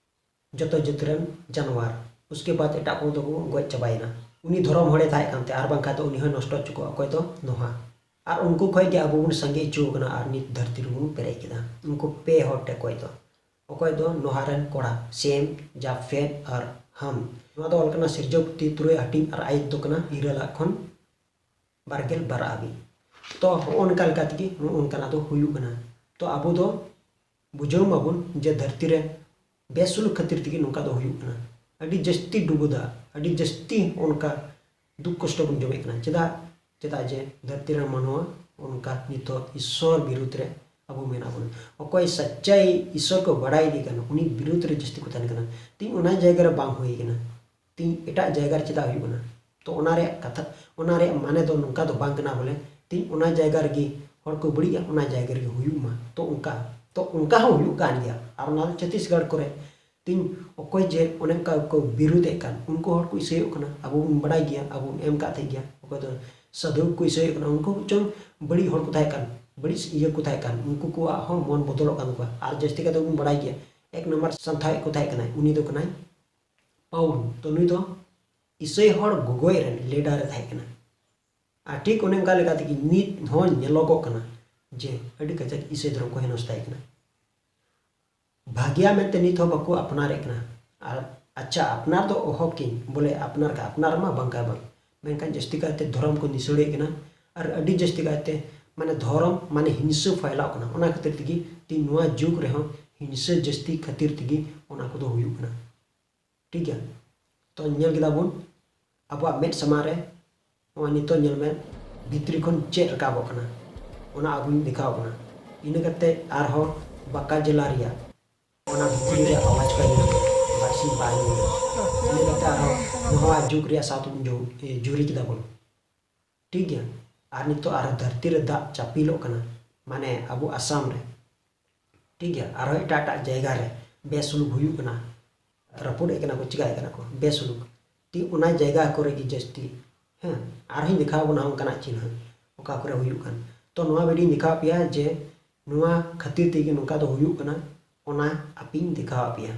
ᱡᱚᱛᱚ ᱡᱟᱹᱛ ᱨᱮᱱ ᱡᱟᱱᱣᱟᱨ᱾ ᱩᱥᱠᱮ ᱵᱟᱫ ᱮᱴᱟᱜ ᱠᱚ ᱫᱚᱠᱚ ᱜᱚᱡ ᱪᱟᱵᱟᱭᱮᱱᱟ᱾ ᱩᱱᱤ ᱫᱷᱚᱨᱚᱢ ᱦᱚᱲᱮ ᱛᱟᱦᱮᱸ ᱠᱟᱱ ᱛᱮ, ᱟᱨ ᱵᱟᱝᱠᱷᱟᱱ ᱫᱚ ᱩᱱᱤ ᱦᱚᱸᱭ ᱱᱚᱥᱴᱚ ᱦᱚᱪᱚ ᱠᱚᱣᱟ᱾ ᱚᱠᱚᱭ ᱫᱚ? ᱱᱚᱦᱟ᱾ ᱟᱨ ᱩᱱᱠᱩ ᱠᱷᱚᱡ ᱜᱮ ᱟᱵᱚ ᱵᱚᱱ ᱥᱟᱸᱜᱮ ᱦᱚᱪᱚ ᱟᱠᱟᱱᱟ ᱟᱨ ᱱᱤᱛ ᱫᱷᱟᱹᱨᱛᱤ ᱨᱮᱵᱚᱱ ᱯᱮᱨᱮᱡ ᱠᱮᱫᱟ᱾ ᱩᱱᱠᱩ ᱯᱮ ᱦᱚᱲ ᱴᱷᱮᱡ ᱠᱷᱚᱡ ᱫᱚ᱾ ᱚᱠᱚᱭ ᱫᱚ? ᱱᱚᱦᱟ ᱨᱮᱱ ᱠᱚᱲᱟ, ᱥᱮᱢ, ᱡᱟᱯᱷᱮᱫ ᱟᱨ ᱦᱟᱢ᱾ ᱱᱚᱣᱟ ᱫᱚ ᱚᱞ ᱠᱟᱱᱟ ᱥᱤᱨᱡᱟᱹᱣ ᱯᱩᱛᱷᱤ ᱛᱩᱨᱩᱭ ᱦᱟᱹᱴᱤᱧ ᱟᱨ ᱟᱭᱟᱛ ᱫᱚ ᱠᱟᱱᱟ ᱤᱨᱟᱹᱞᱟᱜ ᱠᱷᱚᱱ ᱵᱟᱨᱜᱮᱞ ᱵᱟᱨ ᱦᱟᱹᱵᱤᱡ᱾ ᱛᱚ ᱦᱚᱸᱜᱼᱚ ᱱᱚᱝᱠᱟ ᱞᱮᱠᱟ ᱛᱮᱜᱮ ᱱᱚᱜᱼᱚ ᱱᱚᱝᱠᱟᱱᱟᱜ ᱫᱚ ᱦᱩᱭᱩᱜ ᱠᱟᱱᱟ᱾ ᱛᱚ ᱟᱵᱚ ᱫᱚ ᱵᱩᱡᱷᱟᱹᱣ ᱢᱟᱵᱚᱱ ᱡᱮ ᱫᱷᱟᱹᱨᱛᱤ ᱨᱮ ᱵᱮᱥᱩᱞᱩᱠ ᱠᱷᱟᱹᱛᱤᱨ ᱛᱮᱜᱮ ᱱᱚᱝᱠᱟ ᱫᱚ ᱦᱩᱭᱩᱜ ᱠᱟᱱᱟ᱾ ᱟᱹᱰᱤ ᱡᱟᱹᱥᱛᱤ ᱰᱩᱵᱟᱹ ᱫᱟᱜ, ᱟᱹᱰᱤ ᱡᱟᱹᱥᱛᱤ ᱚᱱᱠᱟ ᱫᱩᱠ ᱠᱚᱥᱴᱚ ᱵᱚᱱ ᱡᱚᱢᱮᱫ ᱠᱟᱱᱟ᱾ ᱪᱮᱫᱟᱜ? ᱪᱮᱫᱟᱜ ᱡᱮ ᱫᱷᱟᱹᱨᱛᱤ ᱨᱮᱱ ᱢᱟᱱᱣᱟ ᱚᱱᱠᱟ ᱱᱤᱛᱚᱜ ᱤᱥᱥᱚᱨ ᱵᱤᱨᱩᱫᱽ ᱨᱮ ᱟᱵᱚ ᱢᱮᱱᱟᱜ ᱵᱚᱱᱟ᱾ ᱚᱠᱚᱭ ᱥᱟᱪᱪᱟᱭ ᱤᱥᱥᱚᱨ ᱠᱚ ᱵᱟᱲᱟᱭ ᱤᱫᱤ ᱠᱟᱱᱟ, ᱩᱱᱤ ᱵᱤᱨᱩᱫᱽ ᱨᱮ ᱡᱟᱹᱥᱛᱤ ᱠᱚ ᱛᱟᱦᱮᱱ ᱠᱟᱱᱟ᱾ ᱛᱤᱦᱤᱧ ᱚᱱᱟ ᱡᱟᱭᱜᱟ ᱨᱮ ᱵᱟᱝ ᱦᱩᱭ ᱠᱟᱱᱟ, ᱛᱤᱦᱤᱧ ᱮᱴᱟᱜ ᱡᱟᱭᱜᱟ ᱨᱮ ᱪᱮᱫᱟᱜ ᱦᱩᱭᱩᱜ ᱠᱟᱱᱟ? ᱛᱚ ᱚᱱᱟ ᱨᱮᱭᱟᱜ ᱠᱟᱛᱷᱟ, ᱚᱱᱟ ᱨᱮᱭᱟᱜ ᱢᱟᱱᱮ ᱫᱚ ᱱᱚᱝᱠᱟ ᱫᱚ ᱵᱟᱝ ᱠᱟᱱᱟ ᱵᱚᱞᱮ ᱛᱤᱦᱤᱧ ᱚᱱᱟ ᱡᱟᱭᱜᱟ ᱨᱮᱜᱮ ᱦᱚᱲ ᱠᱚ ᱵᱟᱹᱲᱤᱡᱼᱟ, ᱚᱱᱟ ᱡᱟᱭᱜᱟ ᱨᱮᱜᱮ ᱦᱩᱭᱩᱜ ᱢᱟ᱾ ᱛᱚ ᱚᱱᱠᱟ, ᱛᱚ ᱚᱱᱠᱟ ᱦᱚᱸ ᱦᱩᱭᱩᱜ ᱠᱟᱱ ᱜᱮᱭᱟ᱾ ᱟᱨ ᱚᱱᱟ ᱫᱚ ᱪᱷᱚᱛᱤᱥᱜᱚᱲ ᱠᱚᱨᱮ ᱛᱤᱦᱤᱧ ᱚᱠᱚᱭ ᱡᱮ ᱚᱱᱮ ᱚᱱᱠᱟ ᱠᱚ ᱵᱤᱨᱩᱫᱷ ᱮᱫ ᱠᱟᱱ, ᱩᱱᱠᱩ ᱦᱚᱲ ᱠᱚ ᱤᱥᱟᱹᱭᱚᱜ ᱠᱟᱱᱟ, ᱟᱵᱚ ᱵᱚᱱ ᱵᱟᱲᱟᱭ ᱜᱮᱭᱟ, ᱟᱵᱚ ᱵᱚᱱ ᱮᱢ ᱠᱟᱜ ᱛᱟᱦᱮᱸ ᱜᱮᱭᱟ᱾ ᱚᱠᱚᱭ ᱫᱚ ᱥᱟᱹᱫᱷᱩ ᱠᱚ ᱤᱥᱟᱹᱭᱚᱜ ᱠᱟᱱᱟ, ᱩᱱᱠᱩ ᱪᱚᱝ ᱵᱟᱹᱲᱤᱡ ᱦᱚᱲ ᱠᱚ ᱛᱟᱦᱮᱸ ᱠᱟᱱ, ᱵᱟᱹᱲᱤᱡ ᱤᱭᱟᱹ ᱠᱚ ᱛᱟᱦᱮᱸ ᱠᱟᱱ, ᱩᱱᱠᱩ ᱠᱚᱣᱟᱜ ᱦᱚᱸ ᱢᱚᱱ ᱵᱚᱫᱚᱞᱚᱜ ᱠᱟᱱ ᱛᱟᱠᱚᱣᱟ᱾ ᱟᱨ ᱡᱟᱹᱥᱛᱤ ᱠᱟᱛᱮ ᱵᱚᱱ ᱵᱟᱲᱟᱭ ᱜᱮᱭᱟ, ᱮᱠ ᱱᱟᱢᱵᱟᱨ ᱥᱟᱱᱛᱷᱟᱭ ᱠᱚ ᱛᱟᱦᱮᱸ ᱠᱟᱱᱟᱭ, ᱩᱱᱤ ᱫᱚ ᱠᱟᱱᱟᱭ ᱯᱟᱣᱩᱞ᱾ ᱛᱚ ᱱᱩᱭ ᱫᱚ ᱤᱥᱟᱹᱭ ᱦᱚᱲ ᱜᱚᱜᱚᱡ ᱨᱮᱱ ᱞᱤᱰᱟᱨ ᱮ ᱛᱟᱦᱮᱸ ᱠᱟᱱᱟ᱾ ᱟᱨ ᱴᱷᱤᱠ ᱚᱱᱮ ᱚᱱᱠᱟ ᱞᱮᱠᱟ ᱛᱮᱜᱮ ᱱᱤᱛ ᱦᱚᱸ ᱧᱮᱞᱚᱜᱚᱜ ᱠᱟᱱᱟ ᱡᱮ ᱟᱹᱰᱤ ᱠᱟᱡᱟᱠ ᱤᱥᱟᱹᱭ ᱫᱷᱚᱨᱚᱢ ᱠᱚ ᱦᱮᱱᱚᱥᱛᱟᱭᱮᱫ ᱠᱟᱱᱟ᱾ ᱵᱷᱟᱹᱜᱤᱭᱟ ᱢᱮᱱᱛᱮ ᱱᱤᱛ ᱦᱚᱸ ᱵᱟᱠᱚ ᱟᱯᱱᱟᱨᱮᱫ ᱠᱟᱱᱟ᱾ ᱟᱨ ᱟᱪᱪᱷᱟ, ᱟᱯᱱᱟᱨ ᱫᱚ ᱚᱦᱚ ᱠᱤᱧ, ᱵᱚᱞᱮ ᱟᱯᱱᱟᱨ ᱠᱟ ᱟᱯᱱᱟᱨ ᱢᱟ ᱵᱟᱝ ᱠᱟ ᱵᱟᱝ, ᱢᱮᱱᱠᱷᱟᱱ ᱡᱟᱹᱥᱛᱤ ᱠᱟᱭᱛᱮ ᱫᱷᱚᱨᱚᱢ ᱠᱚ ᱱᱤᱥᱟᱹᱲᱮᱫ ᱠᱟᱱᱟ᱾ ᱟᱨ ᱟᱹᱰᱤ ᱡᱟᱹᱥᱛᱤ ᱠᱟᱭᱛᱮ ᱢᱟᱱᱮ ᱫᱷᱚᱨᱚᱢ ᱢᱟᱱᱮ ᱦᱤᱝᱥᱟᱹ ᱯᱷᱟᱭᱞᱟᱣ ᱠᱟᱱᱟ᱾ ᱚᱱᱟ ᱠᱷᱟᱹᱛᱤᱨ ᱛᱮᱜᱮ ᱛᱤᱦᱤᱧ ᱱᱚᱣᱟ ᱡᱩᱜᱽ ᱨᱮᱦᱚᱸ ᱦᱤᱝᱥᱟᱹ ᱡᱟᱹᱥᱛᱤ ᱠᱷᱟᱹᱛᱤᱨ ᱛᱮᱜᱮ ᱚᱱᱟ ᱠᱚᱫᱚ ᱦᱩᱭᱩᱜ ᱠᱟᱱᱟ᱾ ᱴᱷᱤᱠ ᱜᱮᱭᱟ, ᱛᱚ ᱧᱮᱞ ᱠᱮᱫᱟ ᱵᱚᱱ ᱟᱵᱚᱣᱟᱜ ᱢᱮᱫ ᱥᱟᱢᱟᱝ ᱨᱮ ᱱᱚᱜᱼᱚᱭ ᱱᱤᱛᱚᱜ ᱧᱮᱞ ᱢᱮ, ᱵᱷᱤᱛᱨᱤ ᱠᱷᱚᱱ ᱪᱮᱫ ᱨᱟᱠᱟᱵᱚᱜ ᱠᱟᱱᱟ, ᱚᱱᱟ ᱟᱵᱚᱧ ᱫᱮᱠᱷᱟᱣ ᱠᱟᱱᱟ᱾ ᱤᱱᱟᱹ ᱠᱟᱛᱮ ᱟᱨᱦᱚᱸ ᱵᱟᱸᱠᱟ ᱡᱮᱞᱟ ᱨᱮᱭᱟᱜ ᱚᱱᱟ ᱵᱷᱤᱛᱨᱤ ᱨᱮ ᱟᱣᱟᱡᱽ ᱠᱚ ᱟᱸᱡᱚᱢ ᱠᱮᱫᱟ, ᱵᱟᱨᱥᱤᱧ ᱵᱟᱨ ᱧᱤᱫᱟᱹ᱾ ᱤᱱᱟᱹ ᱠᱟᱛᱮ ᱟᱨᱦᱚᱸ ᱱᱚᱣᱟ ᱡᱩᱜᱽ ᱨᱮᱭᱟᱜ ᱥᱟᱶ ᱛᱮᱵᱚᱱ ᱡᱩ-, ᱮ, ᱡᱩᱨᱤ ᱠᱮᱫᱟ ᱵᱚᱱ᱾ ᱴᱷᱤᱠ ᱜᱮᱭᱟ, ᱟᱨ ᱱᱤᱛᱚᱜ ᱟᱨᱦᱚᱸ ᱫᱷᱟᱹᱨᱛᱤ ᱨᱮ ᱫᱟᱜ ᱪᱟᱯᱤᱞᱚᱜ ᱠᱟᱱᱟ, ᱢᱟᱱᱮ ᱟᱵᱚ ᱟᱥᱟᱢ ᱨᱮ᱾ ᱴᱷᱤᱠ ᱜᱮᱭᱟ, ᱟᱨᱦᱚᱸ ᱮᱴᱟᱜ ᱮᱴᱟᱜ ᱡᱟᱭᱜᱟ ᱨᱮ ᱵᱮᱥᱩᱞᱩᱠ ᱦᱩᱭᱩᱜ ᱠᱟᱱᱟ, ᱨᱟᱹᱯᱩᱫᱮᱫ ᱠᱟᱱᱟ ᱠᱚ, ᱪᱤᱠᱟᱹᱭᱮᱫ ᱠᱟᱱᱟ ᱠᱚ ᱵᱮᱥᱩᱞᱩᱠ᱾ ᱛᱤ ᱚᱱᱟ ᱡᱟᱭᱜᱟ ᱠᱚᱨᱮ ᱜᱮ ᱡᱟᱹᱥᱛᱤ, ᱦᱮᱸ, ᱟᱨᱦᱚᱸᱧ ᱫᱮᱠᱷᱟᱣ ᱵᱚᱱᱟ ᱚᱱᱠᱟᱱᱟᱜ ᱪᱤᱱᱦᱟᱹ᱾ ᱚᱠᱟ ᱠᱚᱨᱮ ᱦᱩᱭᱩᱜ ᱠᱟᱱ᱾ ᱛᱚ ᱱᱚᱣᱟ video ᱤᱧ ᱫᱮᱠᱷᱟᱣ ᱯᱮᱭᱟ ᱡᱮ ᱱᱚᱣᱟ ᱠᱷᱟᱹᱛᱤᱨ ᱛᱮᱜᱮ ᱱᱚᱝᱠᱟ ᱫᱚ ᱦᱩᱭᱩᱜ ᱠᱟᱱᱟ, ᱚᱱᱟ ᱟᱯᱮᱧ ᱫᱮᱠᱷᱟᱣ ᱯᱮᱭᱟ᱾